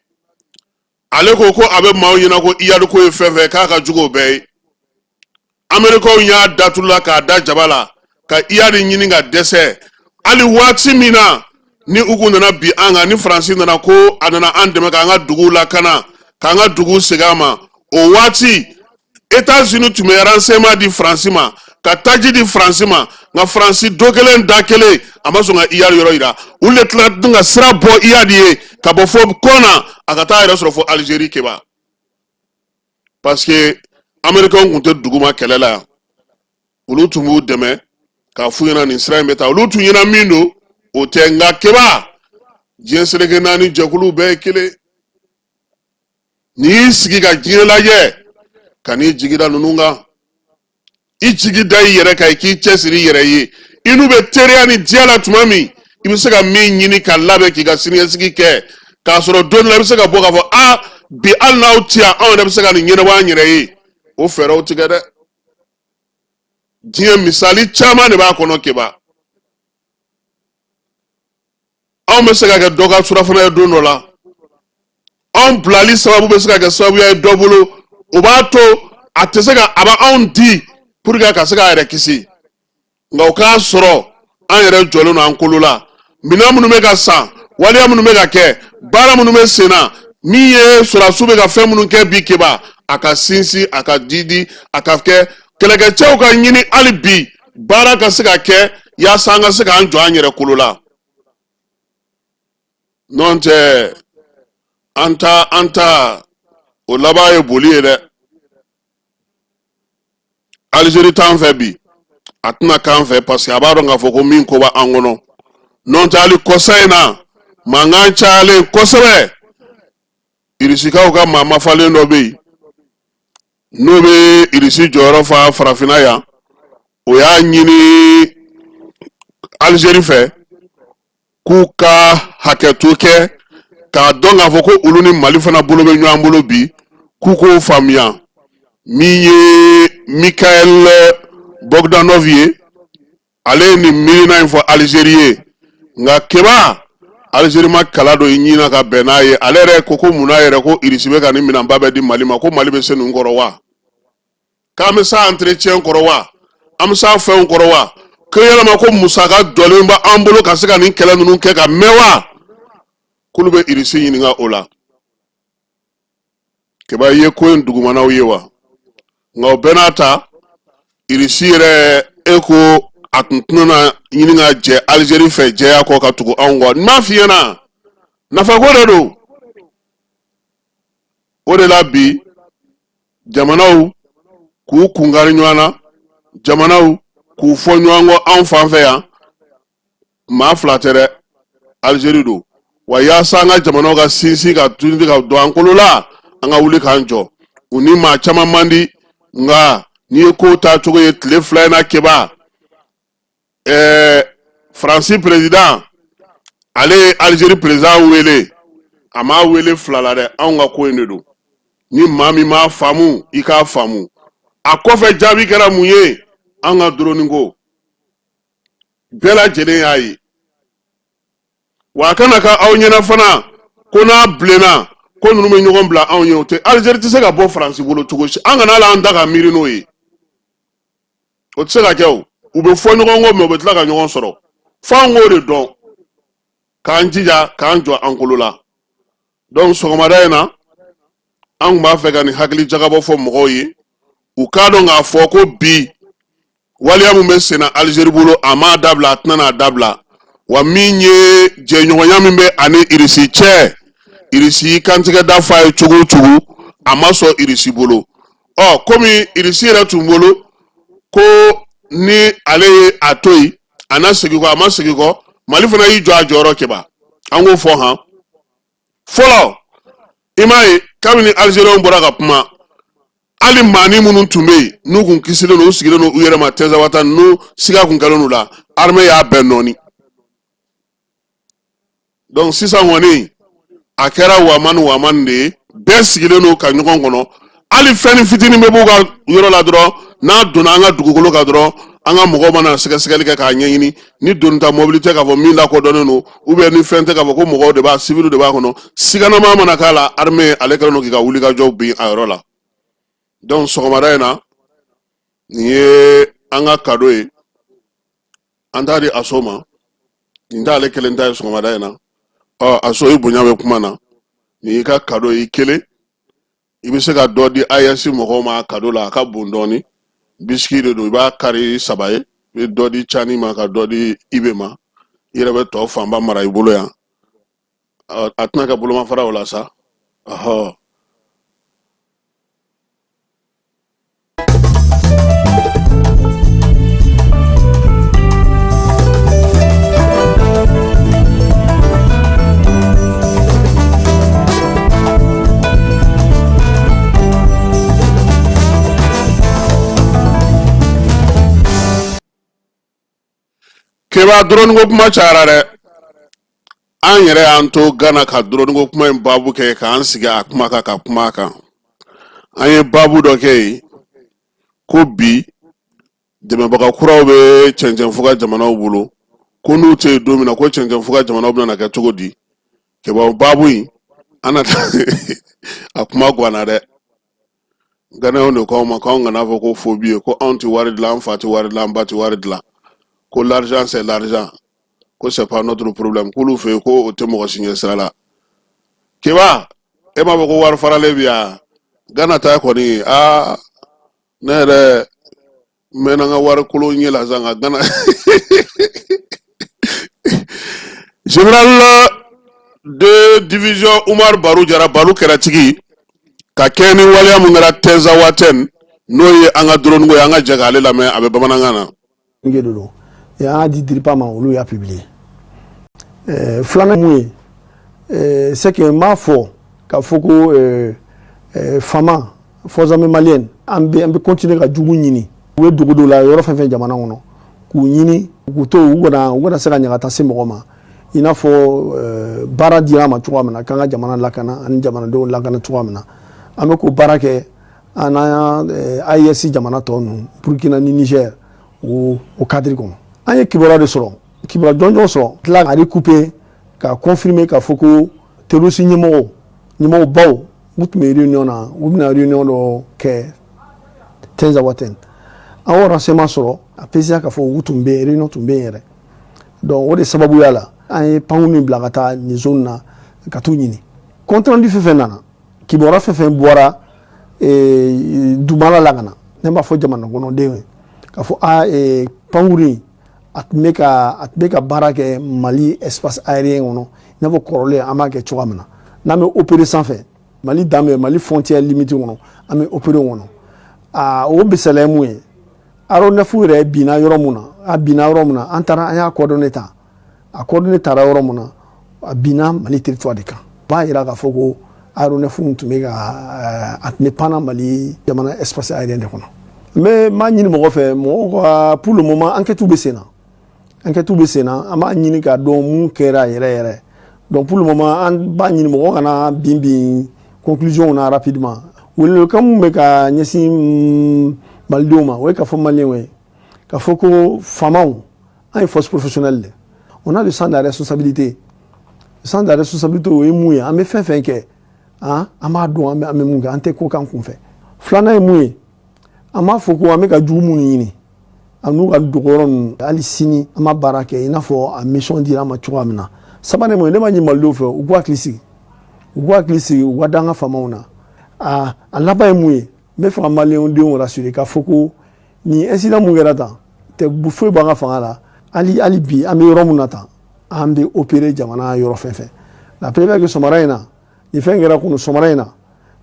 Ale ko ko a bɛ maaw ɲɛna ko Iyad ko ye fɛn fɛn k'a ka jugu o bɛɛ ye. Amerikɛnw y'a datulu la k'a da jaba la ka Iyad ɲini ka dɛsɛ. Hali waati min na ni u kun nana bi an kan, ni Faransi nana ko a nana an dɛmɛ k'an ka duguw lakana, k'an ka duguw segin an ma, o waati États-Unis tun bɛ renseignement di Faransi ma, ka taji di Faransi ma, nka Faransi do kelen da kelen a ma sɔn ka Iyad yɔrɔ yira. Olu de tila tun ka sira bɔ Iyad ye ka bɔ fo Kɔna, a ka taa yɛrɛ sɔrɔ fo Algérie Keba, parce que Américains tun tɛ duguma kɛlɛ la yan. Olu tun b'u dɛmɛ k'a f'u ɲɛna nin sira in bɛ taa. Olu tun ɲɛna min don, o tɛ. Nka Keba, diɲɛ seleke naani jɛkuluw bɛɛ ye kelen. N'i y'i sigi ka diɲɛ lajɛ, ka n'i jigi da ninnu kan, i jigi da i yɛrɛ kan, i k'i cɛsiri i yɛrɛ ye. I n'u bɛ teriya ni diya la tuma min, i bɛ se ka min ɲini ka labɛn k'i ka siniɲɛsigi kɛ, k'a sɔrɔ don dɔ la i bɛ se ka bɔ k'a fɔ a bi, hali n'aw ti yan, anw yɛrɛ bɛ se ka nin ɲɛnabɔ an yɛrɛ ye. O fɛɛrɛw tigɛ dɛ. Diɲɛ misali caman de b'a kɔnɔ Keba. Anw bɛ se ka kɛ dɔ ka surafana ye don dɔ la. Anw bilali sababu bɛ se ka kɛ sababuya ye dɔ bolo, o b'a to a tɛ se ka a bɛ anw di pour que ka se k'a yɛrɛ kisi. Nka o k'a sɔrɔ an yɛrɛ jɔlen don an kolo la. Minɛn minnu bɛ ka san, waleya minnu bɛ ka kɛ, baara minnu bɛ sen na, min ye sɔrɔdasiw bɛ ka fɛn minnu kɛ bi Keba, a ka sinsin, a ka didi, a ka kɛ kɛlɛkɛcɛw ka ɲini hali bi baara ka se ka kɛ yaasa an ka se k'an jɔ an yɛrɛ kolo la. N'o tɛ, an ta an ta o laban ye boli ye dɛ. Alizeri t'an fɛ bi, a tɛna k'an fɛ, parce que a b'a dɔn k'a fɔ ko min ko b'an kɔnɔ. N'o tɛ, hali kɔsa in na, mankan cayalen kosɛbɛ, Irisikaw ka maa mafalen dɔ bɛ yen, n'o bɛ Irisi jɔyɔrɔ fa farafinna yan, o y'a ɲini Alizeri fɛ k'u ka hakɛto kɛ, k'a dɔn k'a fɔ ko olu ni Mali fana bolo bɛ ɲɔgɔn bolo bi, k'u k'o faamuya. Min ye Mikael Bogdanov ye, ale ye nin miirina in fɔ Alizeri ye. Nka Keba, Alizeri ma kala don i ɲin na ka bɛn n'a ye. Ale yɛrɛ ko ko munna yɛrɛ ko Irisi bɛ ka nin minɛnba bɛɛ di Mali ma, ko Mali bɛ se ninnu kɔrɔ wa? K'an bɛ se entretien kɔrɔ wa? An bɛ se a fɛnw kɔrɔ wa? Ko yalama ko musaka jɔlen b'an bolo ka se ka nin kɛlɛ ninnu kɛ ka mɛn wa? K'olu bɛ Irisi ɲininka o la. Keba, i ye ko in dugumanaw ye wa? Nka o bɛɛ n'a ta, Irisi yɛrɛ e ko A tun tɛna ɲini ka jɛ Alizeri fɛ jɛya kɔ ka tugu anw kɔ. N m'a f'i ɲɛna, nafako de don. O de la bi jamanaw k'u kunkari ɲɔgɔn na, jamanaw k'u fɔ ɲɔgɔn kɔ anw fan fɛ yan. Maa fila tɛ dɛ, Alizeri don. Wa yaasa an ka jamanaw ka sinsin ka tuni ka don an kolo la, an ka wuli k'an jɔ. U ni maa caman man di, nka n'i ye kow taa cogo ye tile 2 in na, Keba, Faransi président, ale ye Alizeri président wele. A m'a wele fila la dɛ, anw ka ko in de don. Ni maa min m'a faamu, i k'a faamu. A kɔfɛ jaabi kɛra mun ye? An ka drone ko bɛɛ lajɛlen y'a ye. Wa a kana kɛ aw ɲɛna fana ko n'a bilenna ko ninnu bɛ ɲɔgɔn bila anw ye. O tɛ. Alizeri tɛ se ka bɔ Faransi bolo cogo si. An kana hali an da ka miiri n'o ye, o tɛ se ka kɛ. O u bɛ fɔ ɲɔgɔn kɔ, mais u bɛ tila ka ɲɔgɔn sɔrɔ. F'an k'o de dɔn, k'an jija k'an jɔ an kolo la. Donc sɔgɔmada in na, an tun b'a fɛ ka nin hakili jagabɔ fɔ mɔgɔw ye, u k'a dɔn k'a fɔ ko bi waleya min bɛ senna Alizeri bolo, a m'a dabila, a tɛna n'a dabila. Wa min ye jɛɲɔgɔnya min bɛ ani Irisi cɛ, Irisi y'i kantigɛ da f'a ye cogo o cogo, a ma sɔn Irisi bolo. Ɔ komi Irisi yɛrɛ tun bolo ko ni ale ye a to yen, a na segin kɔ, a ma segin kɔ. Mali fana y'i jɔ a jɔyɔrɔ. Keba, an k'o fɔ han fɔlɔ. I m'a ye, kabini Alizeriɲɛnw bɔra ka kuma, hali maani minnu tun bɛ yen n'u kun kisilen don, u sigilen don u yɛrɛ ma Tɛnzawata, n'u siga kun kɛlen u la, armée y'a bɛɛ nɔɔni. Donc sisan kɔni, a kɛra wamani wamani de ye, bɛɛ sigilen don ka ɲɔgɔn kɔnɔ. Hali fɛn fitinin bɛ b'u ka yɔrɔ la dɔrɔn, n'a donna an ka dugukolo kan dɔrɔn, an ka mɔgɔw mana sɛgɛsɛgɛli kɛ k'a ɲɛɲini, ni doni ta mɔbili tɛ k'a fɔ min lakodɔnnen don, ou bien ni fɛn tɛ k'a fɔ ko mɔgɔw de b'a, civil de b'a kɔnɔ, siganama mana k'a la, armée ale kɛlen don k'i ka wulikajɔw bin a yɔrɔ la. Donc sɔgɔmada in na, nin ye an ka cadeau ye, an t'a di Aso ma. Nin t'ale kelen ta ye sɔgɔmada in na. Ɔ Aso, i bonya bɛ kuma na. Nin y'i ka cadeau ye, i kelen. I bɛ se ka dɔ di AES mɔgɔw ma cadeau la, a ka bon dɔɔni. Biscuit de don, i b'a kari saba ye, i bɛ dɔ di Cani ma, ka dɔ di Ibe ma, i yɛrɛ bɛ tɔ fanba mara i bolo yan. A tɛna kɛ bolomafara o la sa. Ɔhɔ. Keba, drone ko kuma cayara dɛ. An yɛrɛ y'an to Gana ka drone ko kuma in baabu kɛ, k'an sigi a kuma kan, ka kuma a kan. An ye baabu dɔ kɛ yen ko bi dɛmɛbaga kuraw bɛ cɛncɛnfuga jamanaw bolo, ko n'u tɛ yen don min na, ko cɛncɛnfuga jamanaw bɛna kɛ cogo di? Keba, baabu in, an na a kuma ganna dɛ. Ganaw de ko anw ma k'anw kana fɔ ko phobie ye, ko anw tɛ wari dilan, an fa tɛ wari dilan, an ba tɛ wari dilan, ko l'argent c'est l'argent, ko c'est pas notre problème, k'olu fɛ yen ko o tɛ mɔgɔ si ɲɛ sira la. Keba, e m'a fɔ ko wari faralen bi yan Gana ta kɔni? Aa, ne yɛrɛ n mɛnna n ka wari kolon ɲɛ la sisan ka Gana. Général de division Umar Baru Jara, Baru kɛrɛtigi, ka kɛ ni waleya mun kɛra Tɛnzawatɛn, n'o ye an ka drone ko ye, an ka jɛ k'ale lamɛn, a bɛ bamanankan na. De don, an y'a di DIRPA ma, olu y'a publier. Filanan mun ye, c'est que n b'a fɔ k'a fɔ ko FAMa, Forces armées maliennes, an bɛ continuer ka jugu ɲini. U bɛ dugu dɔw la, yɔrɔ fɛn fɛn jamana kɔnɔ, k'u ɲini k'u to, u kana se ka ɲagata se mɔgɔ ma. I n'a fɔ baara dira an ma cogoya min na, k'an ka jamana lakana ani jamanadenw lakana cogoya min na, an bɛ k'o baara kɛ an n'an AES jamana tɔ ninnu, Burkina ni Niger, o cadre kɔnɔ. An ye kibaruya de sɔrɔ, kibaruya jɔnjɔn sɔrɔ, tila ka recouper ka confirmer k'a fɔ ko terroriste ɲɛmɔgɔw, ɲɛmɔgɔbaw, u tun bɛ réunion na, u bɛna réunion dɔ kɛ Tɛnzawatɛn. An y'o renseignement sɔrɔ, a préciser k'a fɔ u tun bɛ yen, réunion tun bɛ yen yɛrɛ. Donc o de sababuya la, an ye pankurun bila ka taa nin zone na ka t'u ɲini. Compte rendu fɛn fɛn nana, kibaruya fɛn fɛn bɔra dugumala la ka na, ne b'a fɔ jamana kɔnɔdenw ye k'a fɔ a pankurun in A tun bɛ ka a tun bɛ ka baara kɛ Mali espace aérien kɔnɔ, i n'a fɔ kɔrɔlen an b'a kɛ cogoya min na, n'an bɛ opérer sanfɛ, Mali dan bɛ Mali frontière limite kɔnɔ, an bɛ opérer o kɔnɔ. Aa, o misaliya ye mun ye? Aéronef yɛrɛ binna yɔrɔ mun na, a binna yɔrɔ mun na, an taara, an y'a coordonnées ta. A coordonnées taara yɔrɔ mun na, a binna Mali territoire de kan. O b'a yira k'a fɔ ko aéronef tun bɛ ka a tun bɛ panna Mali jamana espace aérien de kɔnɔ. Mais n b'a ɲini mɔgɔ fɛ, mɔgɔw ka, pour le moment, enquête bɛ sen na, enquête bɛ sen na. An b'a ɲini k'a dɔn mun kɛra yɛrɛ yɛrɛ. Donc pour le moment, an b'a ɲini mɔgɔ kana bin bin conclusion na rapidement. Welewelekan mun bɛ ka ɲɛsin malidenw ma, o ye k'a fɔ maliyɛnw ye k'a fɔ ko faamaw, an ye force professionnelle de, on a le sens de la responsabilité. Le sens de la responsabilité, o ye mun ye? An bɛ fɛn fɛn kɛ, an b'a dɔn an bɛ mun kɛ, an tɛ ko k'an kunfɛ. Filanan ye mun ye? An b'a fɔ ko an bɛ ka jugu minnu ɲini a n'u ka dogoyɔrɔ ninnu, hali sini an ma baara kɛ i n'a fɔ a mission dira an ma cogoya min na. Sabanan ye mun ye? Ne b'a ɲini malidenw fɛ, u k'u hakili sigi, u k'u hakili sigi, u ka da an ka faamaw na. A laban ye mun ye? N bɛ fɛ ka maliyɛnw denw rassurer k'a fɔ ko nin incident mun kɛra tan tɛ foyi bɔ an ka fanga la. Hali bi, an bɛ yɔrɔ mun na tan, an bɛ opérer jamana yɔrɔ fɛn fɛn. La preuve que sɔgɔmada in na, nin fɛn kɛra kunu sɔgɔmada in na,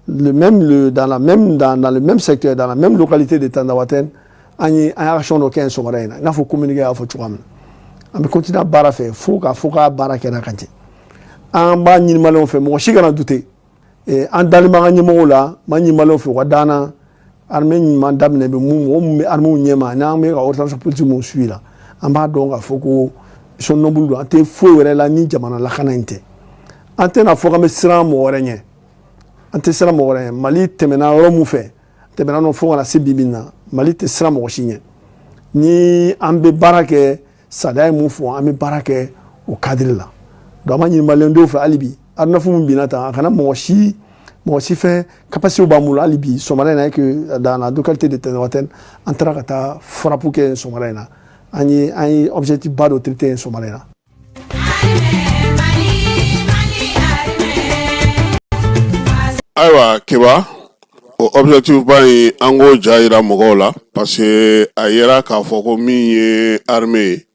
le même le dans la même dans, dans le même secteur, dans la même localité de Tinzaouatène, an ye action dɔ kɛ yen sɔgɔmada in na, i n'a fɔ communiqué y'a fɔ cogoya min na. An bɛ continuer baara fɛ fo k'a fɔ k'a baara kɛra ka jɛ. An b'a ɲini maliyɛnw fɛ, mɔgɔ si kana douter. An dalen b'an ka ɲɛmɔgɔw la. N b'a ɲini maliyɛnw fɛ, u ka d'an na. Armée ɲuman daminɛ bɛ mun, mɔgɔ mun bɛ armée ɲɛma, n'an bɛ ka orientation politique mun suit la, an b'a dɔn k'a fɔ ko mission noble don. An tɛ foyi wɛrɛ la ni jamana lakana in tɛ. An tɛna fɔ k'an bɛ siran mɔgɔ wɛrɛ ɲɛ, an tɛ siran mɔgɔ wɛrɛ ɲɛ. Mali tɛmɛna yɔrɔ mun fɛ, tɛmɛna nɔ fo ka na se bi bi in na, Mali tɛ siran mɔgɔ si ɲɛ. Ni an bɛ baara kɛ, sariya ye mun fɔ, an bɛ baara kɛ o cadre la. Donc an b'a ɲini maliyɛndenw fɛ hali bi, aéronef min binna tan, a kana mɔgɔ si fɛ. Capacité b'an bolo hali bi. Sɔgɔmada in na que dans la localité de Tinzaouatène, an taara ka taa frappe kɛ sɔgɔmada in na. An ye objectif ba dɔ traité yen sɔgɔmada in na. Ayiwa Keba, o objectif ba in, an k'o ja yira mɔgɔw la, parce que a yera k'a fɔ ko min ye armée ye,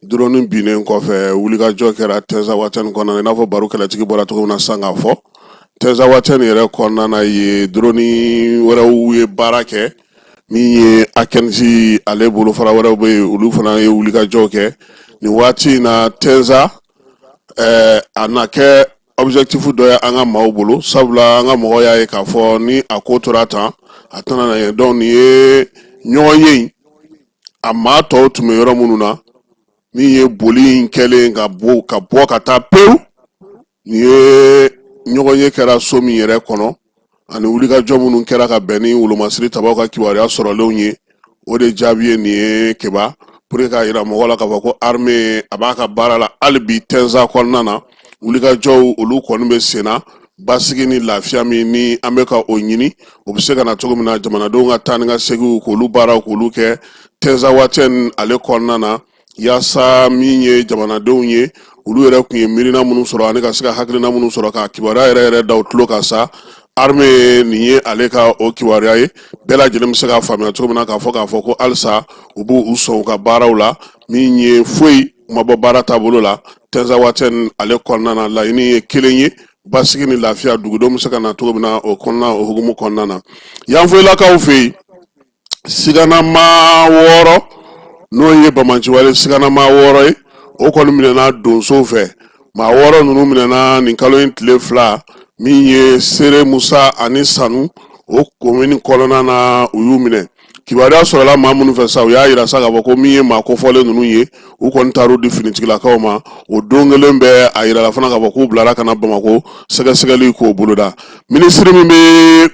drone binnen kɔfɛ, wulikajɔ kɛra Tinzaouatène kɔnɔna na, i n'a fɔ baro kɛlɛtigi bɔra cogo min na sisan k'a fɔ. Tinzaouatène yɛrɛ kɔnɔna na ye, drone wɛrɛw ye baara kɛ. Min ye A15, ale bolofara wɛrɛw bɛ yen, olu fana ye wulikajɔw kɛ nin waati in na Tinza. A na kɛ objectif dɔ ye an ka maaw bolo, sabula an ka mɔgɔw y'a ye k'a fɔ ni a ko tora tan, a tɛna na ye. Donc nin ye ɲɔgɔn ye in, a maa tɔw tun bɛ yɔrɔ minnu na, min ye boli in kɛlen ka bɔ ka taa pewu. Nin ye ɲɔgɔn ye kɛra so min yɛrɛ kɔnɔ, ani wulikajɔ minnu kɛra ka bɛn ni wolomasiri tabaw ka kibaruya sɔrɔlenw ye, o de jaabi ye nin ye Keba, pour que k'a yira mɔgɔw la k'a fɔ ko armée a b'a ka baara la hali bi Tinza kɔnɔna na. Wulikajɔw, olu kɔni bɛ sen na. Basigi ni lafiya min ni an bɛ ka o ɲini, o bɛ se ka na cogo min na, jamanadenw ka taa ni ka seginw, k'olu baaraw k'olu kɛ Tinzaouatène ale kɔnɔna na, yaasa min ye jamanadenw ye, olu yɛrɛ tun ye miirina minnu sɔrɔ ani ka se ka hakilina minnu sɔrɔ, ka kibaruya yɛrɛ yɛrɛ da u tulo kan sa. Armée, nin ye ale ka o kibaruya ye, bɛɛ lajɛlen bɛ se k'a faamuya cogo min na k'a fɔ ko halisa u b'u u sɔn u ka baaraw la. Min ye foyi ma bɔ baara taabolo la Tinzaouatène ale kɔnɔna na. Laɲini ye kelen ye, basigi ni lafiya, dugudenw bɛ se ka na cogo min na o kɔnɔna, o hukumu kɔnɔna na. Yanfolilakaw fɛ yen, siganama 6, n'o ye bamaciwale siganama 6 ye, o kɔni minɛna donsow fɛ. Maa 6 ninnu minɛna nin kalo in tile 2, min ye Sere Musa ani Sanu, o komini kɔnɔna na, u y'u minɛ. Kibaruya sɔrɔla maa minnu fɛ sa, u y'a yira sa k'a fɔ ko min ye maa kofɔlen ninnu ye, u kɔni taar'u di finitigilakaw ma o don kelen bɛɛ. A yirala fana k'a fɔ k'u bilara ka na Bamakɔ, sɛgɛsɛgɛli k'o boloda. Minisiri min bɛ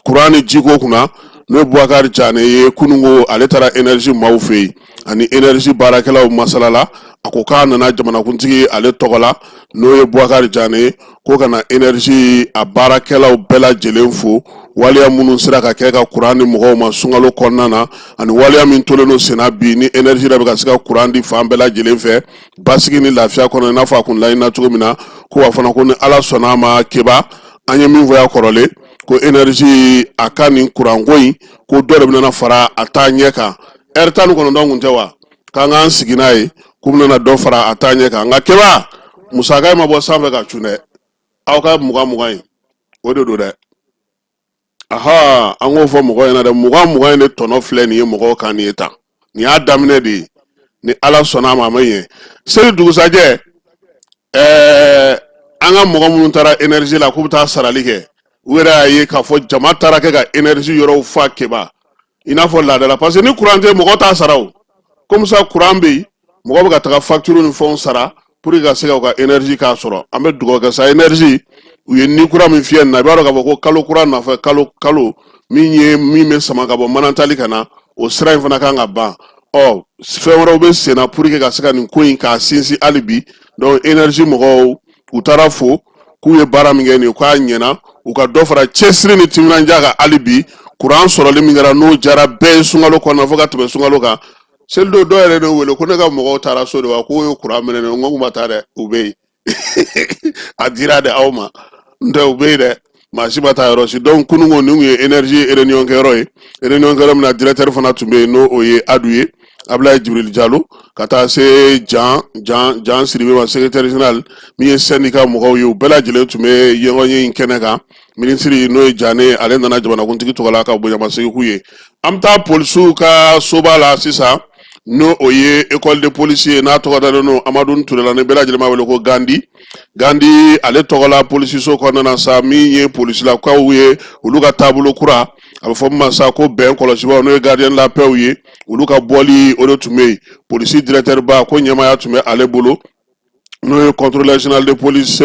kuran ni jiko kunna, n'o ye Bubakari Jane ye, kununko ale taara énergie maaw fɛ yen, ani énergie baarakɛlaw masalala. A ko k'a nana jamanakuntigi ale tɔgɔ la, n'o ye Bubakari Jane ye, ko ka na énergie a baarakɛlaw bɛɛ lajɛlen fo, waleya minnu sera ka kɛ ka kuran di mɔgɔw ma sunkalo kɔnɔna na, ani waleya min tolen don senna bi, ni énergie yɛrɛ bɛ ka se ka kuran di fan bɛɛ lajɛlen fɛ basigi ni lafiya kɔnɔ, i n'a fɔ a kun laɲinina cogo min na. Ko wa fana, ko ni Ala sɔnna a ma, Keba, an ye min fɔ ya kɔrɔlen, ko énergie a ka nin kuranko in, ko dɔ de bɛna fara a taa ɲɛ kan. Ɛri 19 kun tɛ wa? K'an k'an sigi n'a ye k'u bɛna dɔ fara a taa ɲɛ kan. Nka Keba, musaka in ma bɔ sanfɛ ka cun dɛ, aw ka 20 20 in o de don dɛ. Aha, an k'o fɔ mɔgɔw ɲɛna dɛ, 20 20 in de tɔnɔ filɛ nin ye mɔgɔw kan nin ye tan. Nin y'a daminɛ de ye, ni Ala sɔnna a ma, a ma ɲɛ. Seli dugusajɛ, an ka mɔgɔ minnu taara énergie la k'u bɛ taa sarali kɛ, u yɛrɛ y'a ye k'a fɔ jama taara kɛ ka énergie yɔrɔw fa Keba, i n'a fɔ laadala, parce que ni courant tɛ, mɔgɔ t'a sara. O comme ça courant bɛ yen, mɔgɔ bɛ ka taga facture ni fɛnw sara pour que ka se ka u ka énergie k'a sɔrɔ. An bɛ dugawu kɛ sa, énergie u ye ni kura min fiyɛ nin na, i b'a dɔn k'a fɔ ko kalo kura nɔfɛ, kalo kalo min ye min bɛ sama ka bɔ Manantali ka na, o sira in fana kan ka ban. Ɔ, fɛn wɛrɛw bɛ sen na pour que ka se ka nin ko in k'a sinsin hali bi. Donc énergie mɔgɔw, u taara fo k'u ye baara min kɛ nin ye, k'a ɲɛna, u ka dɔ fara cɛsiri ni timinandiya kan hali bi. Kuran sɔrɔli min kɛra, n'o diyara bɛɛ ye sunkalo kɔnɔna fo ka tɛmɛ sunkalo kan. Selidon, dɔw yɛrɛ de wele ko ne ka mɔgɔw taara so de wa, k'o ye kuran minɛ ne. N ko k'u ma taa dɛ, u bɛ yen, a dira de aw ma, n tɛ u bɛ yen dɛ, maa si ma taa yɔrɔ si. Donc kunun ko nin kun ye énergie réunion kɛyɔrɔ ye, réunion kɛyɔrɔ min na directeur fana tun bɛ yen, n'o o ye Adu ye, Abulaye Jibril Jalo, ka taa se Jan Jan Jan Sidibe ma, secrétaire général min ye syndicat mɔgɔw ye, u bɛɛ lajɛlen tun bɛ ɲɔgɔnye in kɛnɛ kan. Minisiri n'o ye Jane, ale nana jamanakuntigi tɔgɔ la ka bonyamasegin k'u ye. An bɛ taa polisiw ka soba la sisan, n'o o ye école de police ye, n'a tɔgɔ dalen don Amadu Ture la, ni bɛɛ lajɛlen b'a wele ko Gandi. Gandi ale tɔgɔ la polisiso kɔnɔna na sa, min ye polisilakaw ye, olu ka taabolo kura, a bɛ fɔ min ma sa ko bɛn kɔlɔsibaaw, n'o ye gardien de la paix ye, olu ka bɔli o de tun bɛ yen. Polisi directeur ba ko ɲɛmaaya tun bɛ ale bolo, n'o ye contrôleur général de police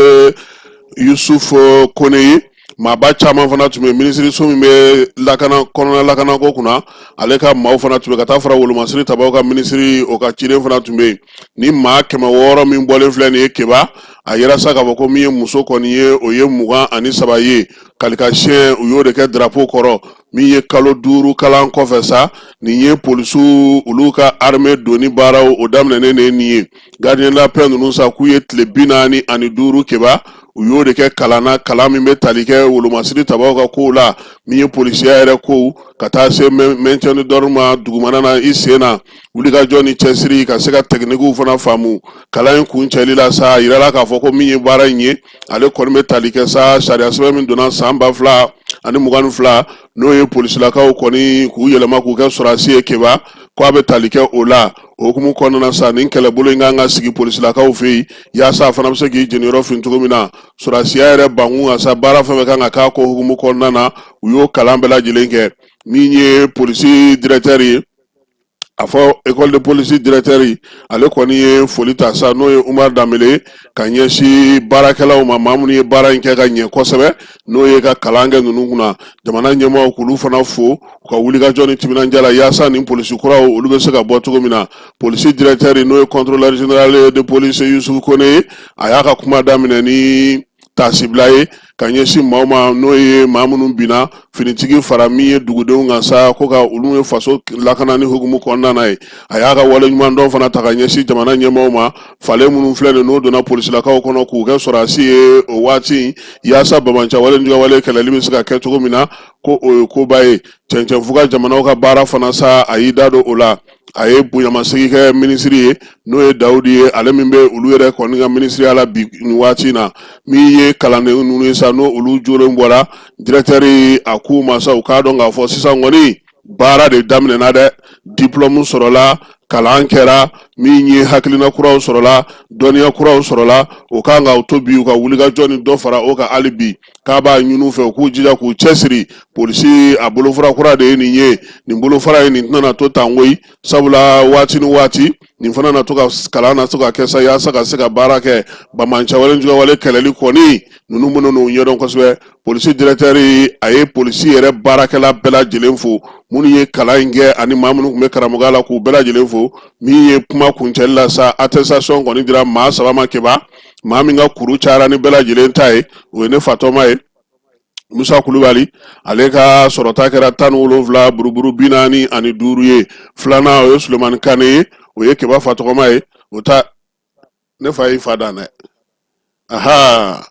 Yusuf Kone ye. Maaba caman fana tun bɛ minisiriso min bɛ lakana kɔnɔna lakanako kunna, ale ka maaw fana tun bɛ ka taa fara wolomasiri tabaw ka minisiri, o ka ciden fana tun bɛ yen. Ni maa 600 min bɔlen filɛ nin ye Keba, a yera sa k'a fɔ ko min ye muso kɔni ye, o ye 23 ye. Kalikasiyɛn, u y'o de kɛ drapeau kɔrɔ. Min ye kalo 5 kalan kɔfɛ sa, nin ye polisiw olu ka armée donni baaraw o daminɛnen de ye nin ye. Gardien de la paix ninnu sa, k'u ye tile 45 Keba, u y'o de kɛ kalan na, kalan min bɛ tali kɛ wolomasiri tabaw ka kow la, min ye polisiya yɛrɛ kow, ka taa se maintien d'ordre ma dugumana na, i sen na wulikajɔ ni cɛsiri, ka se ka tɛkinikiw fana faamu. Kalan in kuncɛli la sa, a yirala k'a fɔ ko min ye baara in ye, ale kɔni bɛ tali kɛ sa sariya sɛbɛn min donna san 2022, n'o ye polisilakaw kɔni k'u yɛlɛma k'u kɛ sɔrɔdasi ye Keba, ko a bɛ tali kɛ o la. O hukumu kɔnɔna sa, nin kɛlɛbolo in kan ka sigi polisilakaw fɛ yen, yaasa a fana bɛ se k'i jeniyɔrɔ fin cogo min na sɔrɔdasiya yɛrɛ bankun kan sa. Baara fɛn fɛn kan ka k'a ko hukumu kɔnɔna na, u y'o kalan bɛɛ lajɛlen kɛ. Min ye polisi directeur ye, a fɔ école de police directeur, ale kɔni ye foli ta sa, n'o ye Umar Danbele, ka ɲɛsin baarakɛlaw ma, maa minnu ye baara in kɛ ka ɲɛ kosɛbɛ, n'o ye ka kalan kɛ ninnu kunna. Jamana ɲɛmaaw k'olu fana fo u ka wulikajɔ ni timinandiya la, yaasa nin polisi kuraw olu bɛ se ka bɔ cogo min na. Polisi directeur, n'o ye contrôleur général de police Yusuf Kone ye, a y'a ka kuma daminɛ ni taasibila ye ka ɲɛsin maaw ma, n'o ye maa minnu binna finitigi fara min ye dugudenw kan sa, ko ka olu ye faso lakanani hukumu kɔnɔna na ye. A y'a ka waleɲumandɔn fana ta ka ɲɛsin jamana ɲɛmaaw ma, falen minnu filɛ nin n'o donna polisilakaw kɔnɔ k'u kɛ sɔrɔdasi ye o waati, yaasa banbaanciwale ni juguyawale kɛlɛli bɛ se ka kɛ cogo min na, ko o ye koba ye. Cɛncɛnfuga jamanaw ka baara fana sa, a y'i da don o la. A ye bonyamasegin kɛ minisiri ye, n'o ye Dawudi ye, ale min bɛ olu yɛrɛ kɔni ka minisiriya la bi nin waati in na. Min ye kalanden ninnu ye sa, n'o olu jolen bɔra, directeur a k'u ma sa, u k'a dɔn k'a fɔ sisan kɔni baara de daminɛna dɛ. Diplôme sɔrɔla, kalan kɛra, min ye hakilina kuraw sɔrɔla, dɔnniya kuraw sɔrɔla, o kan ka to bi u ka wulikajɔ ni dɔ fara o kan hali bi. K'a b'a ɲini u fɛ u k'u jija k'u cɛsiri. Polisi a bolofara kura de ye nin ye. Nin bolofara ye nin tɛna to tan koyi, sabula waati ni waati nin fana na to ka kalan na to ka kɛ sa, yaasa ka se ka baara kɛ. Banbaanciwale juguyawale kɛlɛli kɔni, ninnu minnu n'u ɲɛdɔn kosɛbɛ. Polisi directeur a ye polisi yɛrɛ baarakɛla bɛɛ lajɛlen fo, minnu ye kalan in kɛ ani maa minnu tun bɛ karamɔgɔya la, k'u bɛɛ lajɛlen fo. Min ye kuma kuncɛli la sa, attestation kɔni dira maa saba ma Keba. Maa min ka kuru cayara ni bɛɛ lajɛlen ta ye, o ye ne fatɔma ye, Musa Kulubali, ale ka sɔrɔta kɛra 17 buruburu 45 ye. Filanan, o ye Sulemani Kane ye, o ye Keba fatɔgɔma ye. O ta ne fa y'i fa dan dɛ. Aha,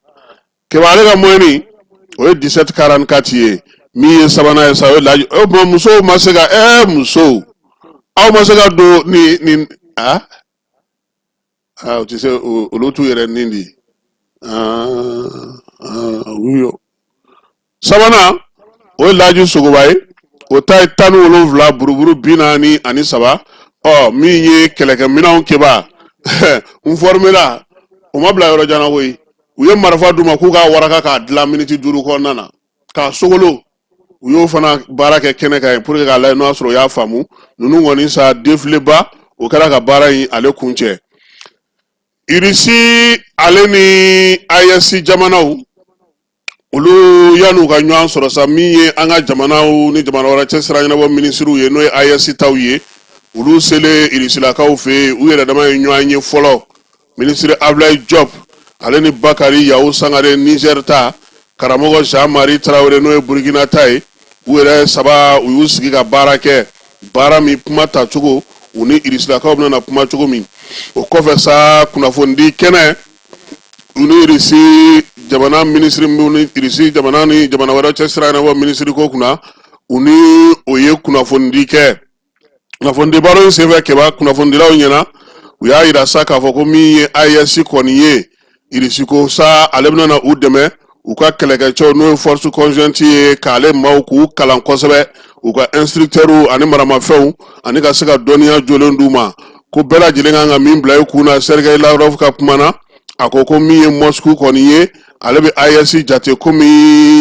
Keba, ale ka moyenne o ye 17,44 ye. Min ye sabanan ye sa, o ye Laji. O tuma musow ma se ka musow, aw ma se ka don nin. A aa, o tɛ se, olu t'u yɛrɛ nin di. Aa, u sabanan, o ye Laji Sogoba ye, o ta ye 17 buruburu 43. Ɔ, min ye kɛlɛkɛminɛnw keba n fɔrimela, o ma bila yɔrɔ jan na koyi. U ye marifa d'u ma k'u k'a waraka k'a dilan miniti 5 kɔnɔna na k'a sogolo. U y'o fana baara kɛ kɛnɛ kan yen pour que k'a lajɛ n'o y'a sɔrɔ u y'a faamu. Ninnu kɔni sa, défilé ba o kɛra ka baara in ale kuncɛ. Irisi ale ni AES jamanaw, olu yan'u ka ɲɔgɔn sɔrɔ sa, min ye an ka jamanaw ni jamana wɛrɛ cɛ sira ɲɛnabɔ minisiriw ye, n'o ye AES taw ye, olu selen irisilakaw fɛ yen, u yɛrɛ dama ye ɲɔgɔn ye fɔlɔ. Minisiri Ablaye Diop ale ni Bakari Yawu Sangare, Niger ta, karamɔgɔ Jean Marie Traoré, n'o ye Burkina ta ye, u yɛrɛ saba, u y'u sigi ka baara kɛ, baara min kuma tacogo, u ni irisilakaw bɛna na kuma cogo min. O kɔfɛ sa, kunnafonidi kɛnɛ, u ni Irisi jamana minisiri, ni Irisi jamana ni jamana wɛrɛ cɛ sira ɲɛnabɔ minisiri ko kunna, u ni o ye kunnafonidi kɛ. Kunnafonidi baro in senfɛ, keba kunnafonidilaw ɲɛna, u y'a yira sa k'a fɔ ko min ye AES kɔni ye, Irisi ko sa ale bɛna na u dɛmɛ u ka kɛlɛkɛcɛw, n'o ye force conjointe ye, k'ale maaw k'u kalan kosɛbɛ, u ka instructeurs ani maramafɛnw, ani ka se ka dɔnniya jolen d'u ma. Ko bɛɛ lajɛlen kan ka min bila i kun na, Sergei Lavrov ka kuma na, a ko ko min ye Moscou kɔni ye, ale bɛ AES jate komi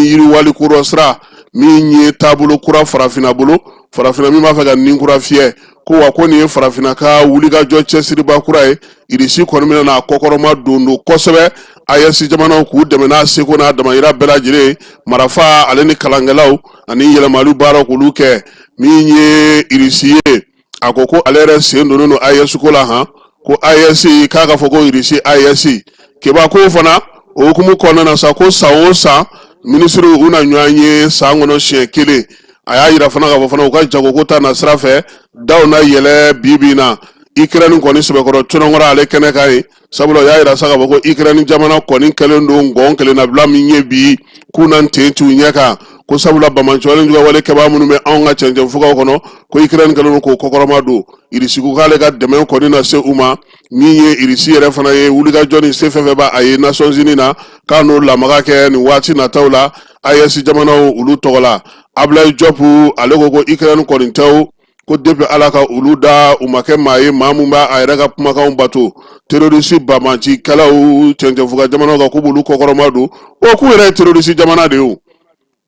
yiriwali kura sira min ye taabolo kura farafinna bolo, farafinna min b'a fɛ ka nin kura fiyɛ. Ko wa ko nin ye farafinna ka wulikajɔ cɛsiriba kura ye. Irisi kɔni bɛna n'a kɔkɔrɔma don don kosɛbɛ AES jamanaw k'u dɛmɛ n'a seko n'a damayira bɛɛ lajɛlen, marafa ale ni kalankɛlaw ani yɛlɛmali baaraw k'olu kɛ. Min ye Irisi ye, a ko ko ale yɛrɛ sen donnen don AES ko la han. Ko AES k'a ka fɔ ko Irisi AES keba ko fana, o hukumu kɔnɔna na sa, ko san o san minisiriw u na ɲɔgɔn ye san kɔnɔ siɲɛ kelen. A y'a yira fana k'a fɔ fana u ka jagoko ta na sira fɛ, daw na yɛlɛ bi bi in na. Ukraine kɔni sɛbɛkɔrɔ tɔnɔnkɔrɔ ale kɛnɛ kan yen, sabula u y'a yira sa k'a fɔ ko Ukraine jamana kɔni kɛlen don ngɔn kelennabila min ye bi, k'u na ten t'u ɲɛ kan, ko sabula banbaanciwale juguwale kɛbaa minnu bɛ anw ka cɛncɛnfugaw kɔnɔ, ko Ukraine kɛlen don k'o kɔkɔrɔma don. Irisi ko k'ale ka dɛmɛ kɔni na se u ma. Min ye Irisi yɛrɛ fana ye, wulikajɔ ni se fɛn fɛn b'a ye Nations Unies na, k'a n'o lamaga kɛ nin waati nataw la AES jamanaw olu tɔgɔ la. Ablaye Diop ale ko ko Ukraine kɔni tɛ o, ko depuis Ala ka olu da, u ma kɛ maa ye maa mun b'a a yɛrɛ ka kumakanw bato. Terroriste banbaancikɛlaw cɛncɛnfuga jamanaw kan, k'u b'olu kɔkɔrɔma don. O k'u yɛrɛ ye terroriste jamana de ye o,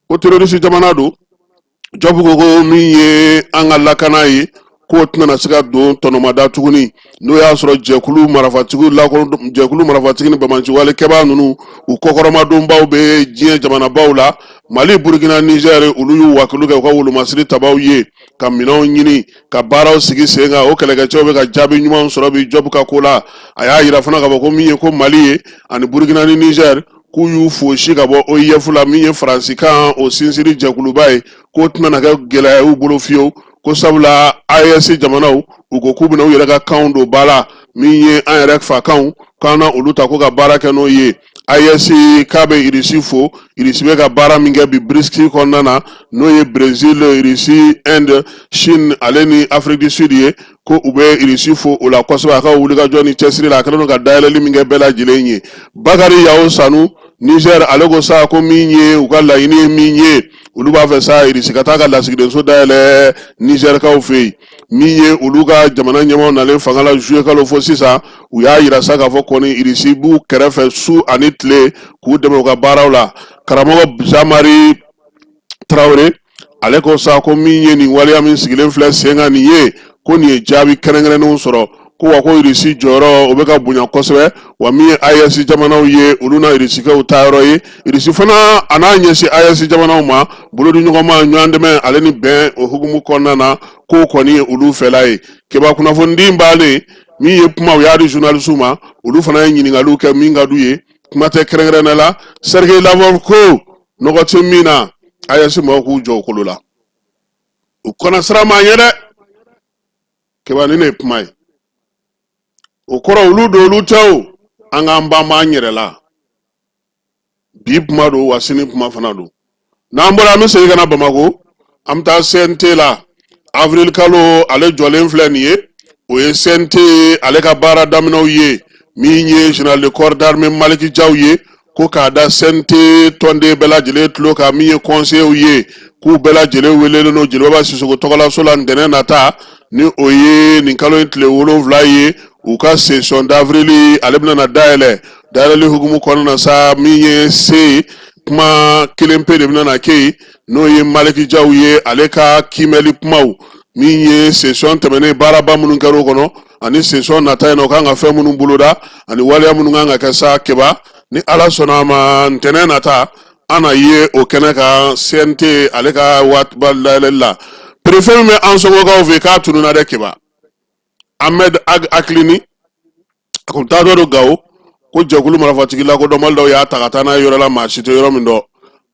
ko terroriste jamana don. Diop ko ko min ye an ka lakana ye, k'o tɛna se ka don tɔnɔmada tuguni n'o y'a sɔrɔ jɛkulu marafatigiw lakɔ, jɛkulu marafatigi ni banbaanciwale kɛbaa ninnu, u kɔkɔrɔmadonbaw bɛ diɲɛ jamanabaw la. Mali, Burukina, Nizɛri, olu y'u wakilu kɛ u ka wolomasiri tabaw ye ka minɛnw ɲini ka baaraw sigi sen kan. O kɛlɛkɛcɛw bɛ ka jaabi ɲumanw sɔrɔ bi. Diop ka ko la, a y'a yira fana k'a fɔ ko min ye ko Mali ye ani Burukina ni Nizɛri, k'u y'u fosi ka bɔ OIF la, min ye faransikan o sinsiri jɛkuluba ye, k'o tɛna na kɛ gɛlɛya y'u bolo fiyewu, ko sabula AES jamanaw, u ko k'u bɛna u yɛrɛ ka kanw don ba la, min ye an yɛrɛ fakanw, k'an na olu ta ko ka baara kɛ n'o ye. AES k'a bɛ Irisi fo, Irisi bɛ ka baara min kɛ bi BRICS kɔnɔna na, n'o ye Brésil, Irisi, Inde, Chine ale ni Afrique du Sud ye, ko u bɛ Irisi fo o la kosɛbɛ, a ka wulikajɔ ni cɛsiri la, a kɛlen don ka dayɛlɛli min kɛ bɛɛ lajɛlen ye. Bakari Yawo Sanu, Niger, ale ko sa ko min ye u ka laɲini ye min ye, olu b'a fɛ sa Irisi ka taa ka lasigidenso dayɛlɛ Nizɛrikaw fɛ yen. Min ye olu ka jamana ɲɛmaaw nalen fanga la juillet kalo fo sisan, u y'a yira sa k'a fɔ kɔni Irisi b'u kɛrɛfɛ su ani tile k'u dɛmɛ u ka baaraw la. Karamɔgɔ Jean-Marie Traoré ale ko sa ko min ye nin waleya min sigilen filɛ sen kan nin ye, ko nin ye jaabi kɛrɛnkɛrɛnnenw sɔrɔ, ko wa ko Irisi jɔyɔrɔ o bɛ ka bonya kosɛbɛ, wa min ye AES jamanaw ye, olu na Irisikaw taayɔrɔ ye. Irisi fana a n'a ɲɛsin AES jamanaw ma, bolodiɲɔgɔnma, ɲɔgɔn dɛmɛ ale ni bɛn o hukumu kɔnɔna na, k'o kɔni ye olu fɛla ye. Keba kunnafonidi bannen, min ye kuma u y'a di journalisiw ma, olu fana ye ɲininkaliw kɛ min ka d'u ye. Kuma tɛ kɛrɛnkɛrɛnnenya la, Sergei Lavrov ko nɔgɔ tɛ min na, AES mɔgɔw k'u jɔ u kolo la, u kana siran maa ɲɛ dɛ. Keba, ni ne ye kuma ye, o kɔrɔ olu don olu tɛ o, an k'an banba an yɛrɛ la. Bi kuma don wa sini kuma fana don. N'an bɔra, an bɛ segin ka na Bamakɔ, an bɛ taa CNT la. Avril kalo ale jɔlen filɛ nin ye. O ye CNT ale ka baara daminɛw ye. Min ye général de corps d'armée Maliki Jaw ye, ko k'a da CNT tɔnden bɛɛ lajɛlen tulo kan, min ye conseillers ye, k'u bɛɛ lajɛlen welelen don Jeliba Sisoko tɔgɔlaso la ntɛnɛn nata, ni o ye nin kalo in tile 7 ye. U ka session d'avril ale bɛna na dayɛlɛ. Dayɛlɛli hukumu kɔnɔna na sa, min ye se kuma kelen pe de bɛna na kɛ yen, n'o ye Maliki Jaw ye, ale ka kiimɛli kumaw, min ye session tɛmɛnen baaraba minnu kɛra o kɔnɔ, ani session nata in na, u kan ka fɛn minnu boloda ani waleya minnu kan ka kɛ sa. Keba, ni Ala sɔnna a ma, ntɛnɛn nata an na ye o kɛnɛ kan, CNT ale ka waatiba dayɛlɛli la. Préfet min bɛ Ansɔngɔkaw fɛ, k'a tununna dɛ, Keba. Ahmed Ag Akilini, a kun taatɔ don Gawo, ko jɛkulu marifatigi lakodɔnbali dɔw y'a ta ka taa n'a ye yɔrɔ la, maa si tɛ yɔrɔ min dɔn.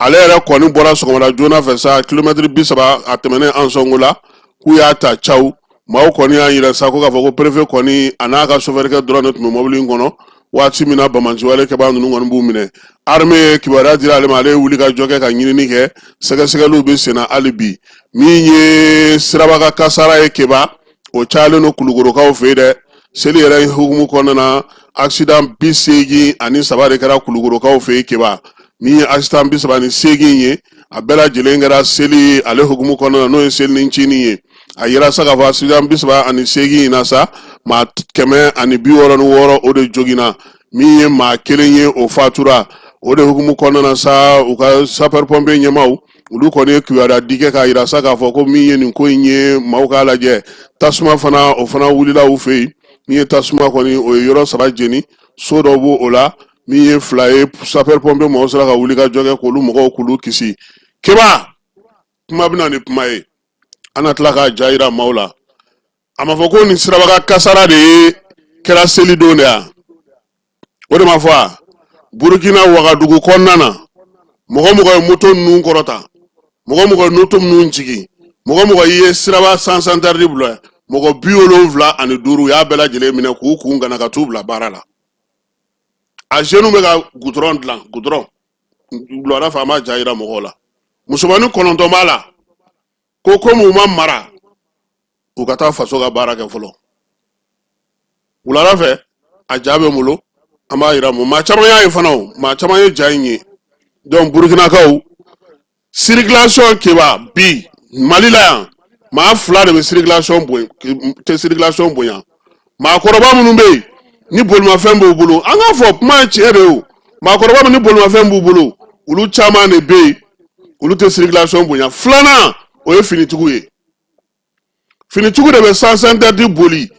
Ale yɛrɛ kɔni bɔra sɔgɔmada joona fɛ sa, kilomɛtiri 30 a tɛmɛnen Ansɔngo la, k'u y'a ta caw. Maaw kɔni y'a yira sa ko k'a fɔ ko préfet kɔni a n'a ka sofɛrikɛ dɔrɔn de tun bɛ mɔbili in kɔnɔ waati min na banbaanciwale kɛbaa ninnu kɔni b'u minɛ. Armée ye kibaruya dira ale ma, ale ye wuli ka jɔ kɛ ka ɲinini kɛ, sɛgɛsɛgɛliw bɛ senna hali bi. Min ye siraba kan kasara ye, Keba, o cayalen don Kulukorokaw fɛ yen dɛ. Seli yɛrɛ hukumu kɔnɔna na, accident 83 de kɛra Kulukorokaw fɛ yen, Keba. Min ye accident 38 ye, a bɛɛ lajɛlen kɛra seli ale hukumu kɔnɔna na, n'o ye seli ncinin ye. A yira sa k'a fɔ accident 38 in na sa, maa 166 o de joginna, min ye maa kelen ye, o fatura. O de hukumu kɔnɔna na sa, u ka sapeur pompier ɲɛmaaw, olu kɔni ye kibaruya di kɛ k'a yira sa k'a fɔ ko min ye nin ko in ye, maaw k'a lajɛ. Tasuma fana, o fana wulila u fɛ yen. Min ye tasuma kɔni, o ye yɔrɔ saba jeni, so dɔ b'o o la, min ye fila ye, sapeur pompier mɔgɔw sera ka wuli ka jɔ kɛ k'olu mɔgɔw k'olu kisi. Keba, kuma bɛ na ni kuma ye, an na tila k'a ja yira maaw la. A ma fɔ ko nin siraba kan kasara de ye kɛra seli don de ya? O de ma fɔ a Burukina Wagadugu kɔnɔna na, mɔgɔ mɔgɔ ye moto ninnu kɔrɔta, mɔgɔ mɔgɔ ye moto ninnu jigin, mɔgɔ mɔgɔ ye siraba sens interdit bila, mɔgɔ 75, u y'a bɛɛ lajɛlen minɛ k'u kun gana ka t'u bila baara la. A jeunes bɛ ka gudɔrɔn dilan, gudɔrɔn wulada fɛ, an b'a ja yira mɔgɔw la. Musomannin 9 b'a la, ko komi u ma mara, u ka taa faso ka baara kɛ fɔlɔ. Wulada fɛ, a ja bɛ n bolo, an b'a yira mɔ. Maa caman y'a ye fana, o maa caman ye ja in ye. Donc Burukinakaw, circulation, Keba, bi Mali la yan, maa fila de bɛ circulation bonya, tɛ circulation bonya: maakɔrɔba minnu bɛ yen ni bolimafɛn b'u bolo. An k'a fɔ, kuma ye tiɲɛ de ye o. Maakɔrɔba minnu ni bolimafɛn b'u bolo, olu caman de bɛ yen, olu tɛ circulation bonya. Filanan, o ye finitigiw ye. Finitigiw de bɛ sens interdit boli.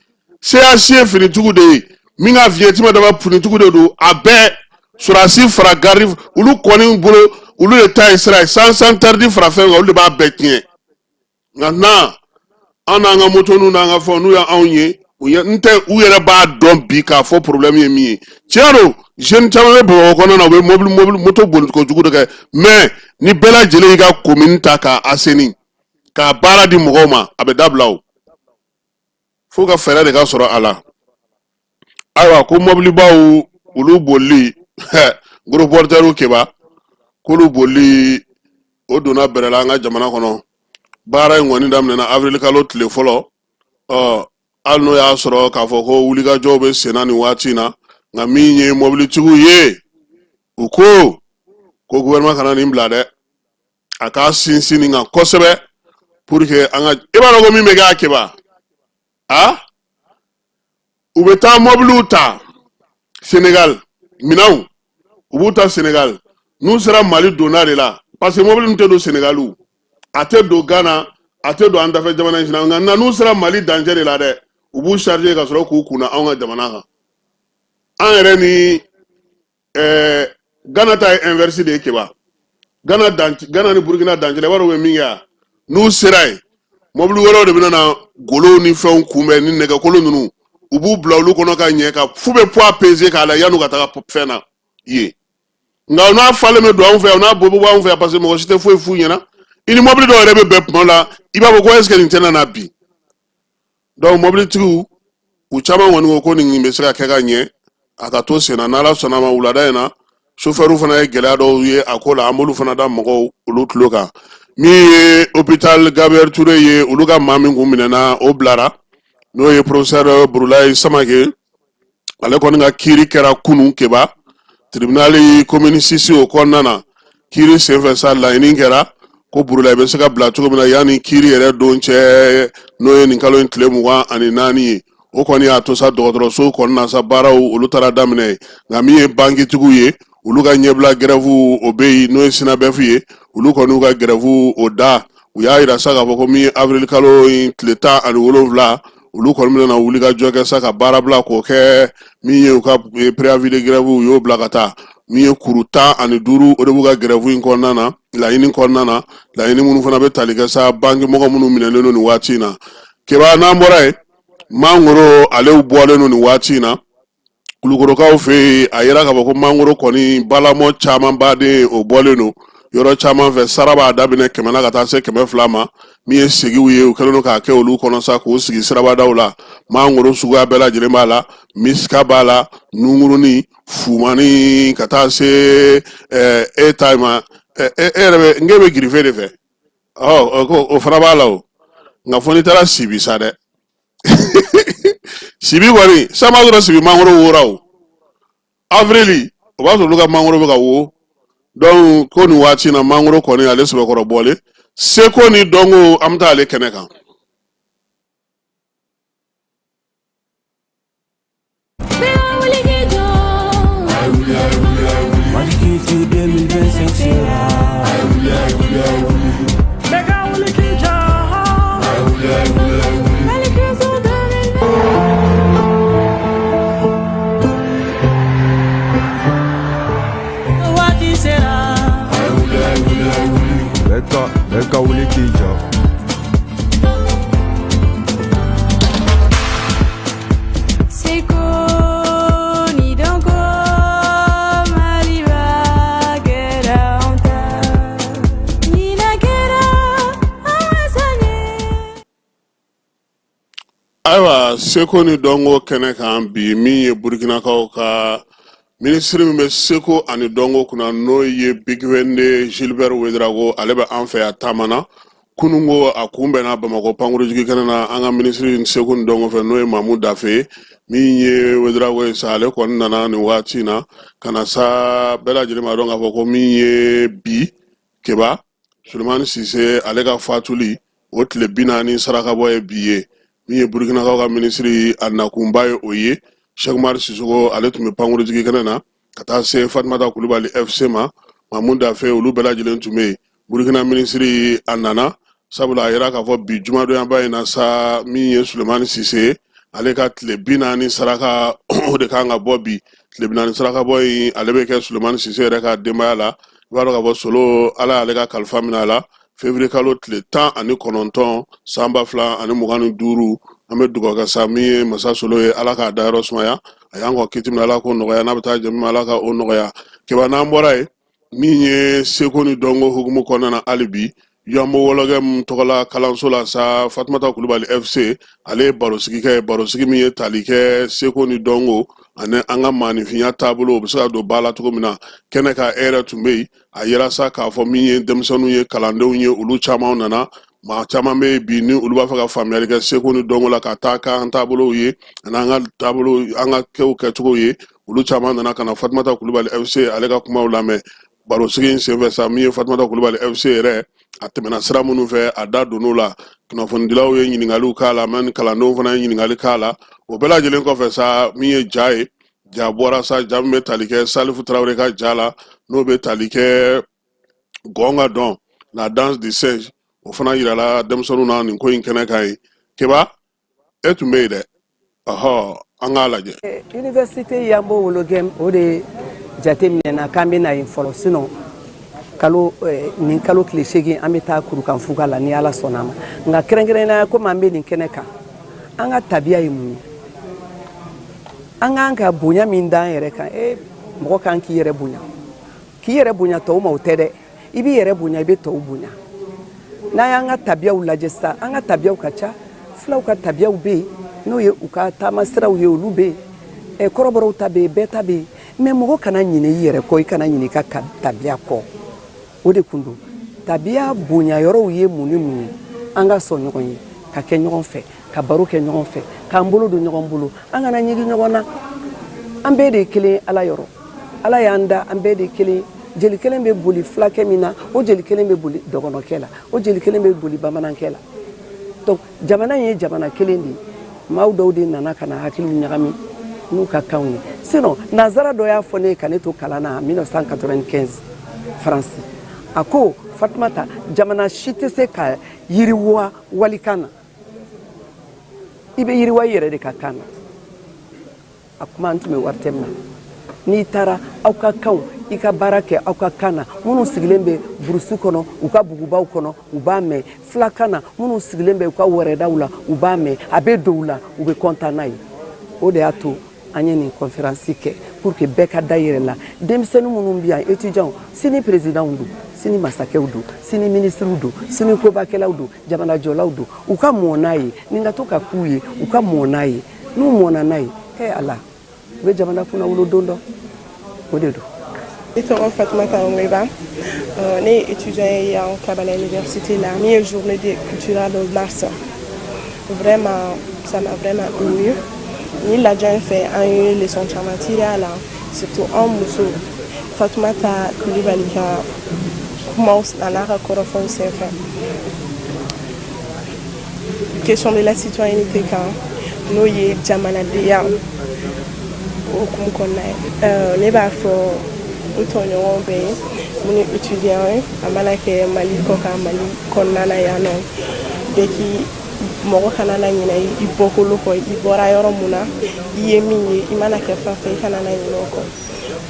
CAC ye finitigiw de ye, min ka vignette ma daba, finitigiw de don. A bɛɛ sɔrɔdasi fara garde, olu kɔni bolo, olu de ta ye sira ye. Sens interdit fara fɛn kan, olu de b'a bɛɛ tiɲɛ. Nka na an n'an ka motoninw n'an ka fɛnw, n'u y'anw ye, u ye n tɛ, u yɛrɛ b'a dɔn bi k'a fɔ problème ye min ye. Tiɲɛ don, jeune caman bɛ Bamakɔ kɔnɔna na, u bɛ mobili moto boli kojugu de kɛ. Mais ni bɛɛ lajɛlen y'i ka commune ta k'a assainir, k'a baara di mɔgɔw ma, a bɛ dabila. O fo ka fɛɛrɛ de ka sɔrɔ a la. Ayiwa, ko mɔbilibaw olu bolili, gros porteurs, Keba, k'olu bolili, o donna bɛrɛ la an ka jamana kɔnɔ. Baara in kɔni daminɛna avril kalo tile fɔlɔ. Ɔ, hali n'o y'a sɔrɔ k'a fɔ ko wulikajɔw bɛ senna nin waati in na, nka min ye mɔbilitigiw ye, u ko ko gouvernement kana nin bila dɛ, a k'a sinsin nin kan kosɛbɛ pour que an ka, i b'a dɔn ko min bɛ kɛ a, Keba, a u bɛ taa mɔbiliw ta Senegal, minɛnw u b'u ta Senegal. N'u sera Mali donda de la, parce que mɔbili ninnu tɛ don Senegal, a tɛ don Ghana, a tɛ don an dafɛ jamana in na. Nka n'u sera Mali dancɛ de la dɛ, u b'u charger ka sɔrɔ k'u kunna anw ka jamana kan. An yɛrɛ ni Ghana ta ye inverse de ye, Keba. Ghana dan, Ghana ni Burkina dancɛ la, i b'a dɔn u bɛ min kɛ wa? N'u sera yen, mɔbili wɛrɛw de bɛna na golow ni fɛnw kunbɛn ni nɛgɛkolo ninnu, u b'u bila olu kɔnɔ ka ɲɛ, ka f'u bɛ poids peser k'a la yan'u ka taga fɛn na yen. Nka n'a falen bɛ don anw fɛ yan, n'a bɔ bɛ bɔ anw fɛ yan, parce que mɔgɔ si tɛ foyi f'u ɲɛna. I ni mɔbili dɔw yɛrɛ bɛ bɛn tuma la, i b'a fɔ ko est ce que nin tɛna na bi? Donc mɔbilitigiw, u caman kɔni ko ko nin bɛ se ka kɛ ka ɲɛ, a ka to senna n'Ala sɔnna a ma. Wulada in na, sofɛriw fana ye gɛlɛya dɔw ye a ko la, an b'olu fana da mɔgɔw olu tulo kan. Min ye hôpital Gabriel Touré ye, olu ka maa min kun minɛna, o bilara. N'o ye professeur Burulayi Samake, ale kɔni ka kiiri kɛra kunun Keba tribunal commune 6 o kɔnɔna na. Kiiri senfɛ sa, laɲini kɛra ko Burulayi bɛ se ka bila cogo min na yanni kiiri yɛrɛ don cɛ, n'o ye nin kalo in tile 24 ye. O kɔni y'a to sa, dɔgɔtɔrɔso kɔnɔna sa, baaraw olu taara daminɛ. Nka min ye bankitigiw ye, olu ka ɲɛbila gɛrɛfu o bɛ yen, n'o ye SYNABEF ye, olu kɔni y'u ka gɛrɛfu o da. U y'a yira sa k'a fɔ ko min ye avril kalo in tile 17, olu kɔni bɛna wuli ka jɔ kɛ sa, ka baara bila k'o kɛ. Min ye u ka préavis de grève, u y'o bila ka taa. Min ye kuru 15, o de b'u ka gɛrɛfu in kɔnɔna na, laɲini kɔnɔna na, laɲini minnu fana bɛ tali kɛ sa banki mɔgɔ minnu minɛlen don nin waati in na. Keba, n'an bɔra yen, mangoro ale bɔlen don nin waati in na Kulukorokaw fɛ yen. A yira k'a fɔ ko mangoro kɔni balamɔ caman baden o bɔlen don yɔrɔ caman fɛ. Sara b'a daminɛ 100 na ka taa se 200 ma. Min ye segiw ye, u kɛlen don k'a kɛ olu kɔnɔ sa, k'u sigi sirabadaw la. Mangoro suguya bɛɛ lajɛlen b'a la, misika b'a la, nungurunin, fumani, ka taa se e ta ma. E yɛrɛ bɛ n k'e bɛ girife de fɛ. Ɔ, o fana b'a la o. Nka fo n'i taara Sibi sa dɛ. Sibi kɔni, san b'a sɔrɔ Sibi mangoro wora o. Avril, o b'a sɔrɔ olu ka mangoro bɛ ka wo. Donc ko nin waati in na, mangoro kɔni ale sɛbɛkɔrɔ bɔlen. Seko ni dɔnko, an bɛ taa ale kɛnɛ kan. Bɛɛ ka wuli k'i jɔ. Seko ni dɔnko, Maliba kɛra anw ta. Ɲinan kɛra an wasa ye. Ayiwa, seko ni dɔnko kɛnɛ kan bi, min ye Burukinakaw ka minisiri min bɛ seko ani dɔnko kunna, n'o ye Bigué Gilbert Ouédraogo, ale bɛ an fɛ yan taama na. Kununko a kunbɛnna Bamakɔ pankurujigi kɛnɛ na, an ka minisiri seko ni dɔnko fɛ, n'o ye Mamu Dafe ye. Min ye Ouédraogo ye sa, ale kɔni nana nin waati in na ka na sa. Bɛɛ lajɛlen b'a dɔn k'a fɔ ko min ye bi Keba Sulemani Sise, ale ka fatuli o tile 40 sarakabɔ ye bi ye. Min ye Burukinakaw ka minisiri, a nakunba ye o ye. Cheick Oumar Sissoko, ale tun bɛ pankurujigi kɛnɛ na, ka taa se Fatumata Kulubali FC ma, Mamu Dafe, olu bɛɛ lajɛlen tun bɛ yen. Burukina minisiri a nana sabula a yira k'a fɔ bi jumadonyaba in na sa, min ye Sulemani Sise ye, ale ka tile 40 saraka o de kan ka bɔ bi. Tile 40 saraka bɔ in, ale bɛ kɛ Sulemani Sise yɛrɛ ka denbaya la. I b'a dɔn k'a fɔ Solo, Ala y'ale ka kalifa minɛ a la février kalo tile 19 san 2025. An bɛ dugawu kɛ sa, min ye masa Solo ye, Ala k'a dayɔrɔ sumaya. A y'an kɔ kiti min, Ala k'o nɔgɔya. N'a bɛ taa jɛ min ma, Ala ka o nɔgɔya. Keba, n'an bɔra yen, min ye seko ni dɔnko hukumu kɔnɔna na, hali bi Yanbo Wɔlɔkɛ min tɔgɔla kalanso la sa, Fatumata Kulubali FC, ale ye barosigi kɛ, barosigi min ye tali kɛ seko ni dɔnko ani an ka maaninfinya taabolo, o bɛ se ka don ba la cogo min na. Kɛnɛ kan, e yɛrɛ tun bɛ yen. A yira sa k'a fɔ min ye denmisɛnninw ye, kalandenw ye, olu caman nana. Maa caman bɛ yen bi ni olu b'a fɛ ka faamuyali kɛ seko ni dɔnko la, ka taa k'an taabolow ye ani an ka taabolo, an ka kɛw kɛcogow ye. Olu caman nana ka na Fatumata Kulubali FC ale ka kumaw lamɛn. Barosigi in senfɛ sa, min ye Fatumata Kulubali FC yɛrɛ, a tɛmɛna sira minnu fɛ, a da donn'o la. Kunnafonidilaw ye ɲininkaliw k'a la, mɛ kalandenw fana ye ɲininkali k'a la. O bɛɛ lajɛlen kɔfɛ sa, min ye ja ye, ja bɔra sa, ja min bɛ tali kɛ Salifu Tarawele ka ja la, n'o bɛ tali kɛ gɔn ka dɔn, la danse du singe, o fana yirala denmisɛnninw na nin ko in kɛnɛ kan yen. Keba, e tun bɛ yen dɛ. Ɔhɔ, an k'a lajɛ. Université Yanbo Wologɛm, o de jate minɛna k'an bɛ na yen fɔlɔ. Sinon kalo nin kalo tile 8, an bɛ taa Kurukanfuga la ni Ala sɔnna a ma. Nka kɛrɛnkɛrɛnnenya, komi an bɛ nin kɛnɛ kan, an ka tabiya ye mun ye? An k'an ka bonya min d'an yɛrɛ kan, e mɔgɔ kan k'i yɛrɛ bonya, k'i yɛrɛ bonya tɔw ma, o tɛ dɛ. I b'i yɛrɛ bonya, i bɛ tɔw bonya. N'an y'an ka tabiyaw lajɛ sisan, an ka tabiyaw ka ca. Fulaw ka tabiyaw bɛ yen, n'o ye u ka taamasiraw ye, olu bɛ yen. Kɔrɔbɔrɔw ta bɛ yen, bɛɛ ta bɛ yen. Mais mɔgɔ kana ɲinɛ i yɛrɛ kɔ, i kana ɲinɛ i ka tabiya kɔ. O de kun don. Tabiya bonya yɔrɔw ye mun ni mun ye? An ka sɔn ɲɔgɔn ye, ka kɛ ɲɔgɔn fɛ, ka baro kɛ ɲɔgɔn fɛ. k'an bolo don ɲɔgɔn bolo, an kana ɲigi ɲɔgɔn na. An bɛɛ de ye kelen Ala yɔrɔ. Ala y'an da, an bɛɛ de ye kelen. Jeli kelen bɛ boli fulakɛ min na, o jeli kelen bɛ boli dɔgɔnɔkɛ la, o jeli kelen bɛ boli bamanankɛ la. Donc jamana in ye jamana kelen de ye. Maaw dɔw de nana ka na hakiliw ɲagami n'u ka kanw ye. Sinon nanzara dɔ y'a fɔ ne ye ka ne to kalan na en 1995 Faransi, a ko Fatumata, jamana si tɛ se ka yiriwa walikan na, i bɛ yiriwa i yɛrɛ de ka kan na. A kuma an tun bɛ wari tɛ min na. N'i taara aw ka kanw, i ka baara kɛ aw ka kan na, minnu sigilen bɛ burusu kɔnɔ, u ka bugubaw kɔnɔ, u b'a mɛn filakan na. Minnu sigilen bɛ u ka wɛrɛdaw la, u b'a mɛn, a bɛ don u la, u bɛ kɔntan n'a ye. O de y'a to an ye nin conférence kɛ pour que bɛɛ ka da yɛrɛ la. Denmisɛnnin minnu bɛ yan, étudiants, sini présidents don, sini masakɛw don, sini ministres don, sini kobakɛlaw don, jamanajɔlaw don. U ka mɔ n'a ye, nin ka to ka k'u ye, u ka mɔ n'a ye. N'u mɔna n'a ye, he Ala, u bɛ jamana kunna wolo don dɔ. O de don. Ne tɔgɔ Fatumata Ngweba. Ne ye étudiant ye yan Kabala Université la. Min ye journée de culturelle de mars, vraiment ça m'a vraiment ému. Ni lajɛ in fɛ, an ye leçon caman tiré a la, surtout anw muso. Fatumata Kulibali ka kumaw a n'a ka kɔrɔfɔw senfɛ question de la citoyenneté kan, n'o ye jamanadenya o hukumu kɔnɔna ye, ne b'a fɔ n tɔɲɔgɔnw bɛɛ ye minnu ye étudiant ye, a mana kɛ Mali kɔ kan, Mali kɔnɔna na yan nɔ, bɛɛ k'i mɔgɔ kana na ɲinɛ i bɔkolo kɔ. I bɔra yɔrɔ mun na, i ye min ye, i mana kɛ fɛn fɛn, i kana na ɲinɛ o kɔ,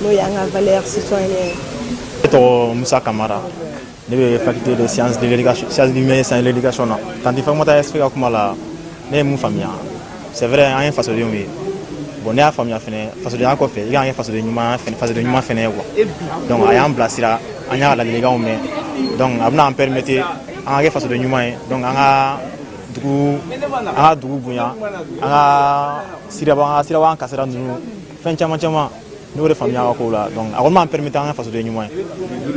n'o y'an ka valeur citoyenne ye. Ne tɔgɔ Musa Kamara, ne bɛ faculté de sciences de l'éducation, sciences humaines et sciences de l'éducation na. Tantie Fatumata SP ka kuma la, ne ye mun faamuya? C'est vrai, an ye fasodenw ye. Bon, ne y'a faamuya fɛnɛ, fasodenya kɔfɛ, i kan ka kɛ fasoden ɲuman fɛnɛ, fasoden ɲuman fɛnɛ ye quoi. Donc a y'an bilasira, an y'a ka ladilikanw mɛn. Donc a bɛna an permettre an ka kɛ fasoden ɲuman ye. Donc an ka dugu bonya, an ka siraba, an ka siraban kasara ninnu, fɛn caman caman, ne y'o de faamuya a ka kow la. Donc a kɔni b'an permettre an ka fasoden ɲuman ye.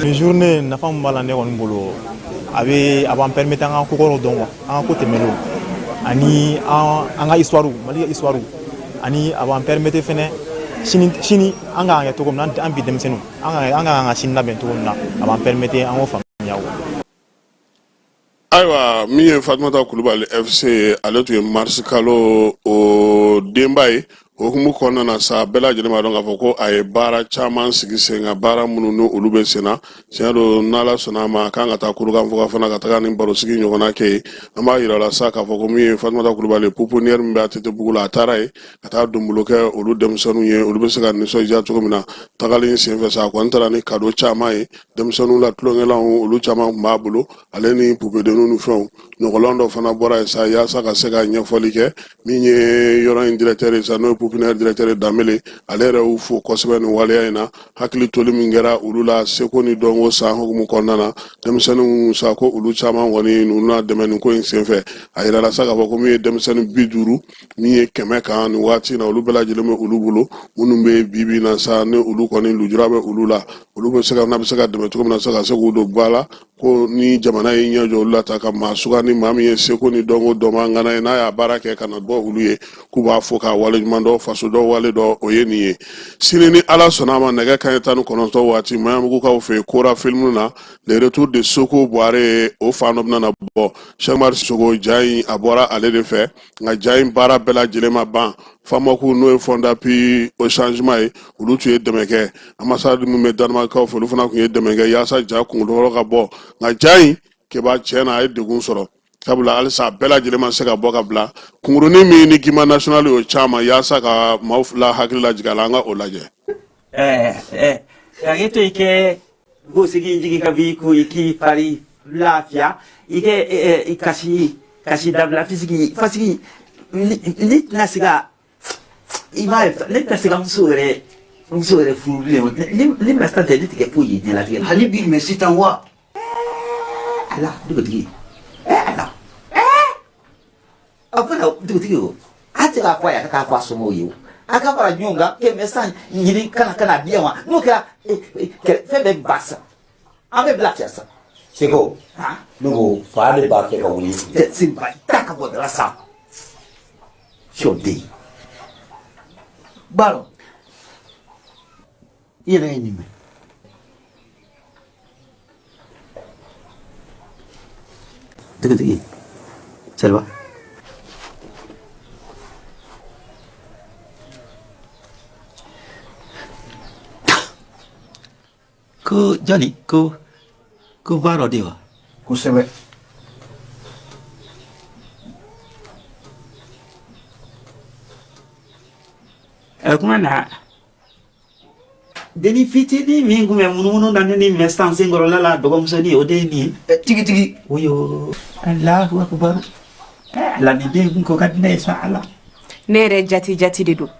Nin journée nafa min b'a la, ne kɔni bolo, a b'an permettre an ka kokɔrɔw dɔn quoi, an ka ko tɛmɛnenw ani an ka histoire, Mali ka histoire, ani a b'an permettre fɛnɛ sini sini an k'an kɛ cogo min na, an bi denmisɛnninw, an k'an ka sini labɛn cogo min na, a b'an permettre an k'o faamuya quoi. Ayiwa, min ye Fatumata Kulubali FC ye, ale tun ye marisi kalo o denba ye. O hukumu kɔnɔna na sa, bɛɛ lajɛlen b'a dɔn k'a fɔ ko a ye baara caman sigi sen kan, baara minnu ni olu bɛ sen na. Tiɲɛ don, n'Ala sɔnna a ma, a kan ka taa Kurukanfuga fana ka taga ni barosigi ɲɔgɔnna kɛ yen. An b'a yira la sa k'a fɔ ko min ye Fatumata Kulubali, pouponnière min bɛ ATT bugu la, a taara yen ka taa donbolo kɛ olu denmisɛnninw ye, olu bɛ se ka nisɔndiya cogo min na. Tagali in senfɛ sa, a kɔni taara ni cadeau caman ye, denmisɛnninw la tulonkɛlanw, olu caman tun b'a bolo, ale ni pupedenninw ni fɛnw. Ɲɔgɔlɔn dɔ fana bɔra yen sa yaasa ka se ka ɲɛfɔli kɛ. Min ye yɔrɔ in directeur ye sa, n'o ye pouponnière directeur ye, Danbele, ale yɛrɛ y'u fo kosɛbɛ nin waleya in na. Hakili toli min kɛra olu la seko ni dɔnko san hukumu kɔnɔna na, denmisɛnninw sa, ko olu caman kɔni ninnu na dɛmɛ nin ko in senfɛ. A yirala sa k'a fɔ ko min ye denmisɛnnin 50, min ye 100 kan nin waati in na, olu bɛɛ lajɛlen bɛ olu bolo. Minnu bɛ bi bi in na sa, ni olu kɔni lujura bɛ olu la, olu bɛ se ka n'a bɛ se ka dɛmɛ cogo min na sa, ka se k'u don ba la, ko ni jamana ye ɲɛ jɔ olu la ta ka maa sugandi, maa min ye seko ni dɔnko dɔnba ŋana ye, n'a y'a baara kɛ ka na bɔ olu ye, k'u b'a fo k'a waleɲuman dɔn. Faso dɔ wale dɔ o ye nin ye. Sini ni Ala sɔnna a ma, nɛgɛ kanɲɛ 19 waati, Maɲanbugukaw fɛ yen, Kora filimu na, le retour de Soko Buware, o fan dɔ bɛna bɔ. Sɛkumari Sogo ja in, a bɔra ale de fɛ, nka ja in baara bɛɛ lajɛlen ma ban. FAMACHO, n'o ye Fonds d'appui au changement ye, olu tun ye dɛmɛ kɛ. Ambassade min bɛ Danemark fɛ, olu fana tun ye dɛmɛ kɛ yaasa ja kunkolo ka bɔ. Nka ja in keba, tiɲɛ na, a ye degun sɔrɔ, sabula halisa a bɛɛ lajɛlen ma se ka bɔ ka bila. Kunkurunin min ni Gima National y'o caman yaasa ka maaw la hakili lajigin a la, an ka o lajɛ. Ɛɛ hakɛ to, i kɛ gosigi jigi ka bi ko i k'i fari lafiya, i kɛ i kasi kasi dabila fisigi fasigi. Ne tɛna se ka, i m'a ye, ne tɛna se ka muso yɛrɛ furu bilen. Ne bɛna tɛ ne tigɛ foyi ye diɲɛlatigɛ la. Hali bi mɛ sisan wa. Ala dugutigi, ala a bɛna dugutigi o, a tɛ k'a fɔ a ye, a ka taa fɔ a somɔgɔw ye o, a ka fara ɲɔgɔn kan kɛmɛ san ɲini kana di yan wa. N'o kɛra, fɛn bɛɛ ba sa, an bɛ lafiya sa. Seko, ne ko fa de b'a fɛ ka wuli. Senba ta ka bɔ dala sa. Sɔden. Baro. I yɛrɛ ye nin mɛn. Dugutigi, Seriba. Ko jɔni ko ko baarɔ de wa? Kosɛbɛ. O tuma na dennin fitinin min tun bɛ munumunu na ne ni mɛ san senkɔrɔla la dɔgɔmusonin o de ye nin ye. Tigitigi. Oyo Alahu akubaru. Ala nin den kun ko ka di ne ye sa Ala. Ne yɛrɛ jati jati de don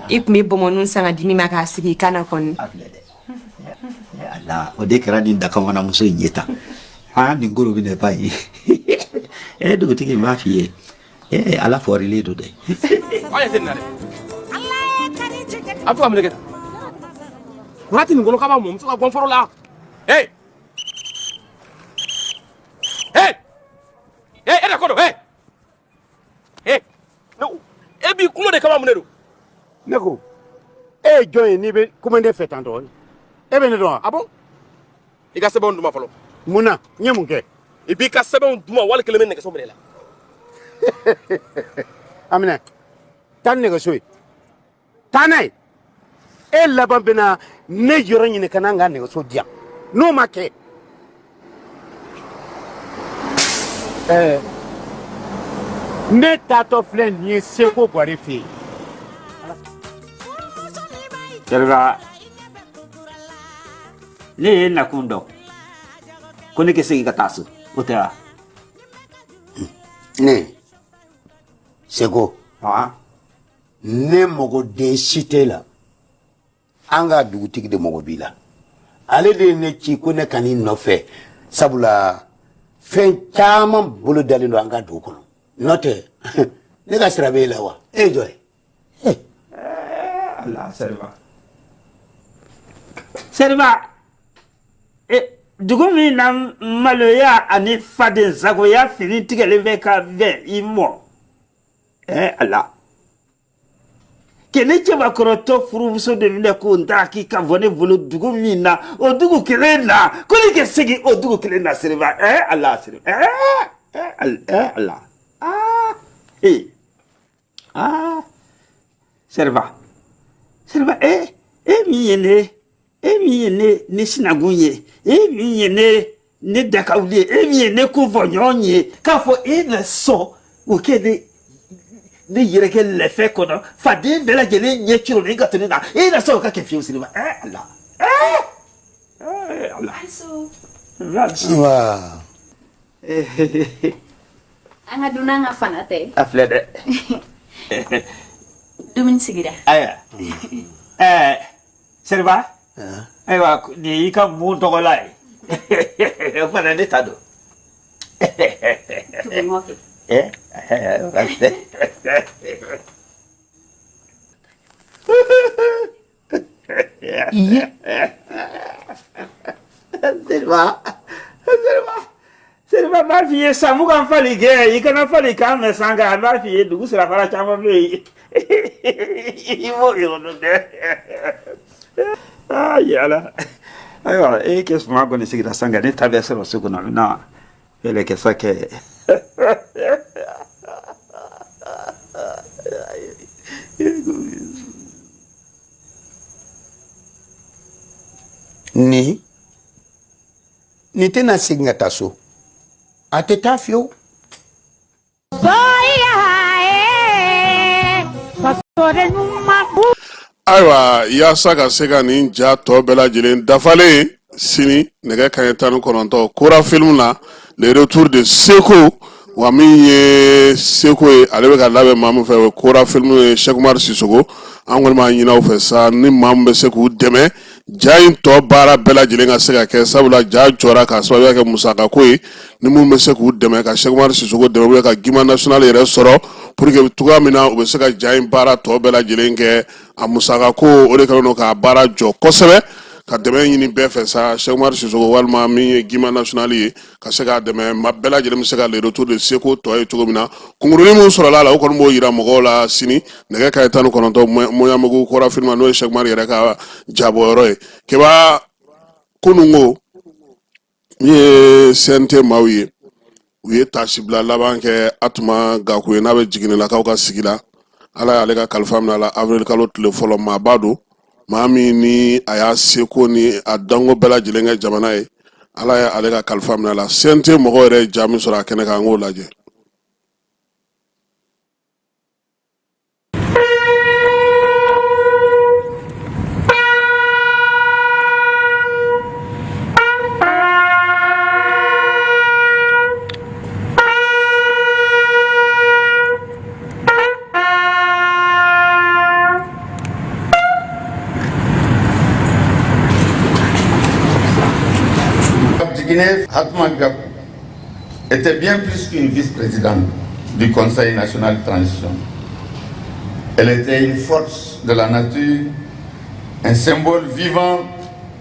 i tun bɛ bɔnbɔnninw san ka di min ma k'a sigi i kan na kɔni. Ala o de kɛra nin dakamanamuso in ye tan. Aa nin gorobinɛ ba ye. E dugutigi n b'a f'i ye. Ee Ala fɔrilen don dɛ. Aw ɲɛ tɛ nin na dɛ. A bɛ to ka mun de kɛ tan? Kura tɛ nin kɔnɔ k'a b'a mɔmuso ka gɔnforo la. Hey! Hey! Hey, e de ko don, hey! Hey! Ne ko, e b'i kulo de kama mun de don? Ne ko, e ye jɔn ye n'i bɛ kuma ne fɛ tan tɔ? E bɛ ne dɔn wa? Ah bon? I ka sɛbɛnw d'u ma fɔlɔ. Mun na? N ye mun kɛ? I b'i ka sɛbɛnw d'u ma wali kelen n bɛ nɛgɛso minɛ i la. A minɛ. Taa ni nɛgɛso ye. Taa n'a ye. E laban bɛna ne yɔrɔ ɲini ka na n ka nɛgɛso di yan. N'o ma kɛ. Ɛɛ ne taatɔ filɛ nin ye Seko Buware fɛ yen. Seriba ne ye nakun dɔn ko ne ka segin ka taa so o tɛ wa? Ne Seko. Ne mago den si t'e la. An ka dugutigi de mago b'i la. Ale de ye ne ci ko ne ka n'i nɔfɛ sabula fɛn caman bolo dalen don an ka dugu kɔnɔ. N'o tɛ ne ka sira bɛ e la wa? E ye jɔn ye? Ala Seriba. Seriba dugu min na maloya ani fadensagoya fini tigɛlen bɛ ka bɛn i mɔ ala ke ne cɛbakɔrɔtɔ furumuso de minɛ k'o ntaraki ka bɔ ne bolo dugu min na o dugu kelen na ko ne ka segin o dugu kelen na Seriba ala Seriba ala aa ee aa Seriba Seriba e e min ye ne e min ye ne ne sinankun ye e min ye ne ne dakawuli ye e min ye ne kunfɔɲɔgɔn ye k'a fɔ e na sɔn o kɛ ne ne yɛrɛ kɛ lɛfɛ kɔnɔ faden bɛɛ lajɛlen ɲɛ curonnen ka to ne na e na sɔn o ka kɛ fiyewu Seriba ala ala. Nba. An ka dunan ka fana tɛ. A filɛ dɛ. Dumuni sigira. Ayiwa. Ɛɛ Seriba. Ayiwa nin y'i ka mun tɔgɔla ye. O fana ne ta don. Tugu n kɔ kɛ. Ɛɛ Iye. Seriba. Seriba. Seriba b'a f'i ye san mugan fali kɛ i kana fali kan mɛn san kan a b'a f'i ye dugu sirafara caman bɛ yen i b'o yɔrɔ dɔn dɛ aa yala ayiwa e kɛ suma kɔni sigira san kan ne ta bɛ sɔrɔ so kɔnɔ n bɛna fɛɛrɛ kɛ sa kɛ Nin nin tɛna segin ka taa so a tɛ taa fiyewu. Ayiwa yaasa ka se ka nin ja tɔ bɛɛ lajɛlen dafalen sini nɛgɛ kanɲɛ 19 Kora film na le retour de Seko wa min ye Seko ye ale bɛ ka labɛn maa min fɛ o ye Kora film ye Cheick Oumar Sissoko an kɔni b'a ɲini aw fɛ sa ni maa min bɛ se k'u dɛmɛ ja in tɔ baara bɛɛ lajɛlen ka se ka kɛ sabula ja jɔra k'a sababuya kɛ musakako ye ni minnu bɛ se k'u dɛmɛ ka Cheick Oumar Sissoko dɛmɛ ou bien ka Guimand National yɛrɛ sɔrɔ pour que cogoya min na u bɛ se ka ja in baara tɔ bɛɛ lajɛlen kɛ a musakako o de kɛlen don k'a baara jɔ kosɛbɛ. Ka dɛmɛ ɲini bɛɛ fɛ sa, Cheick Oumar Sissoko walima min ye Guima National ye, ka se k'a dɛmɛ, ma bɛɛ lajɛlen bɛ se ka le retour de Seko tɔ ye cogo min na. Kunkurunin min sɔrɔla a la, o kɔni b'o yira mɔgɔw la sini nɛgɛ kanɲɛ 19, Maɲanbugu kɔrɔfinma, n'o ye Cheick Oumar yɛrɛ ka jabɔyɔrɔ ye. Keba, kununko min ye CNT maaw ye, u ye taasibila laban kɛ Atuma Gaku ye, n'a bɛ Jiginɛlakaw ka sigi la. Ala y'ale ka kalifa minɛ a la avril kalo tile fɔlɔ. Maaba don, maa min ni a y'a seko ni a danko bɛɛ lajɛlen kɛ jamana ye. Ala ye ale ka kalifa minɛ a la. CNT mɔgɔw yɛrɛ ye ja min sɔrɔ a kɛnɛ kan, an k'o lajɛ. Djikiné Hatma Gakou était bien plus qu'une vice-présidente du Conseil national de transition. Elle était une force de la nature, un symbole vivant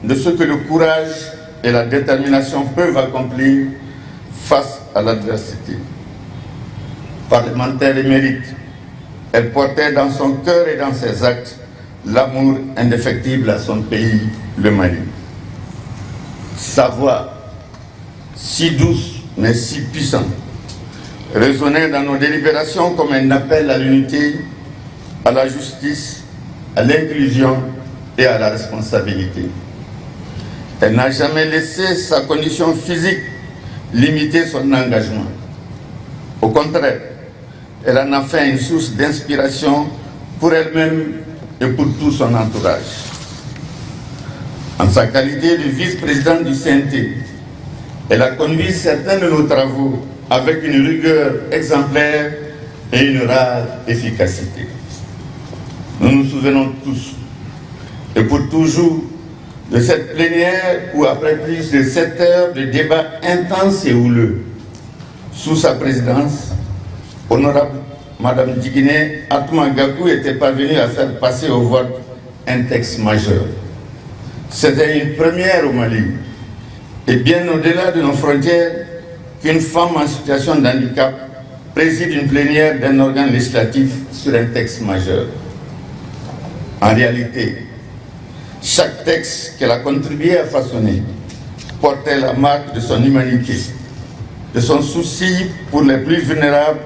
de ce que le courage et la détermination peuvent accomplir face à l'adversité. Parlementaire émérite, elle portait dans son cœur et dans ses actes l'amour indéfectible à son pays, le Mali. Sa voix, si douce mais si puissante, résonnait dans nos délibérations comme un appel à l'unité, à la justice, à l'inclusion et à la responsabilité. Elle n'a jamais laissé sa condition physique limiter son engagement. Au contraire, elle en a fait une source d'inspiration pour elle-même et pour tout son entourage. En sa qualité de vice-présidente du CNT, elle a conduit certains de nos travaux avec une rigueur exemplaire et une rare efficacité. Nous nous souvenons tous, et pour toujours, de cette plénière où, après plus de 7 heures de débats intenses et houleux, sous sa présidence, honorable Madame Djikiné Atuma Gakou était parvenue à faire passer au vote un texte majeur. C'était une première au Mali, et bien au-delà de nos frontières, qu'une femme en situation de handicap préside une plénière d'un organe législatif sur un texte majeur. En réalité, chaque texte qu'elle a contribué à façonner portait la marque de son humanité, de son souci pour les plus vulnérables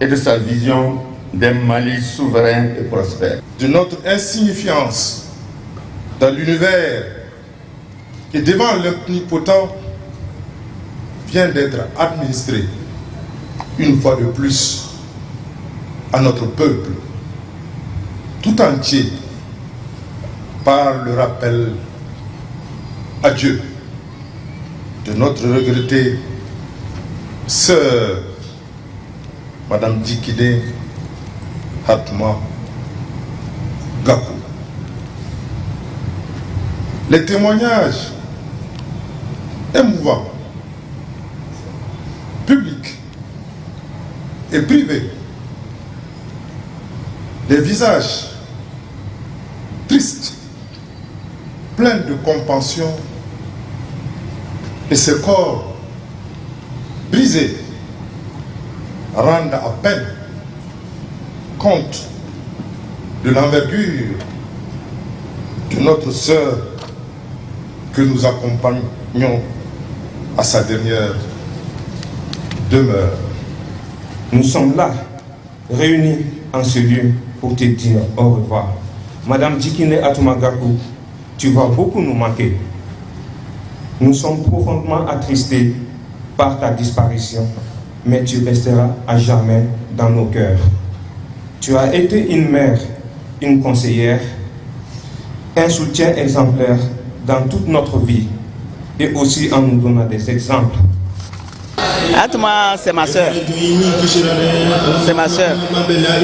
et de sa vision d'un Mali souverain et prospère. De notre insignifiance dans l'univers et devant l'omnipotent vient d'être administré une fois de plus à notre peuple tout entier par le rappel à Dieu de notre regrettée sœur, Madame Djikiné Hatma Gakou. Les témoignages émouvants, publics et privés, des visages tristes, pleins de compassion, et ce corps brisé rendent à peine compte de l'envergure de notre sœur que nous accompagnons à sa dernière demeure. Nous sommes là, réunis en ce lieu pour te dire au revoir. Madame Djikiné Atouma Gakou, tu vas beaucoup nous manquer. Nous sommes profondément attristés par ta disparition, mais tu resteras à jamais dans nos cœurs. Tu as été une mère, une conseillère, un soutien exemplaire dans toute notre vie et aussi en nous donnant des exemples. Atuma, c'est ma soeur. C'est ma soeur.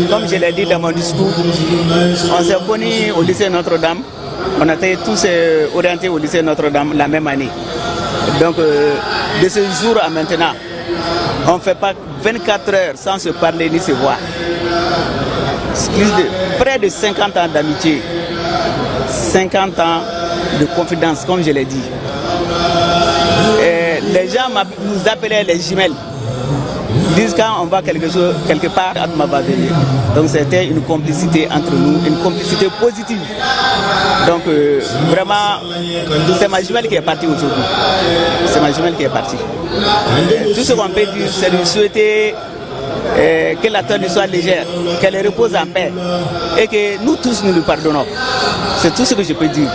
Comme je l'ai dit dans mon discours, on s'est connus au lycée Notre-Dame. On a été tous orientés au lycée Notre-Dame la même année. Donc, de ce jour à maintenant, on ne fait pas 24 heures sans se parler ni se voir. Près de 50 ans d'amitié, 50 ans. de confidence, comme je l'ai dit. Les gens nous appelaient les jumelles. Ils disent quand on va quelque chose, quelque part, Atouma va venir. Donc c'était une complicité entre nous, une complicité positive. Donc vraiment, c'est ma jumelle qui est partie aujourd'hui. C'est ma jumelle qui est partie. Tout ce qu'on peut dire, c'est lui souhaiter que la terre lui soit légère, qu'elle repose en paix et que nous tous nous lui pardonnons. C'est tout ce que je peux dire.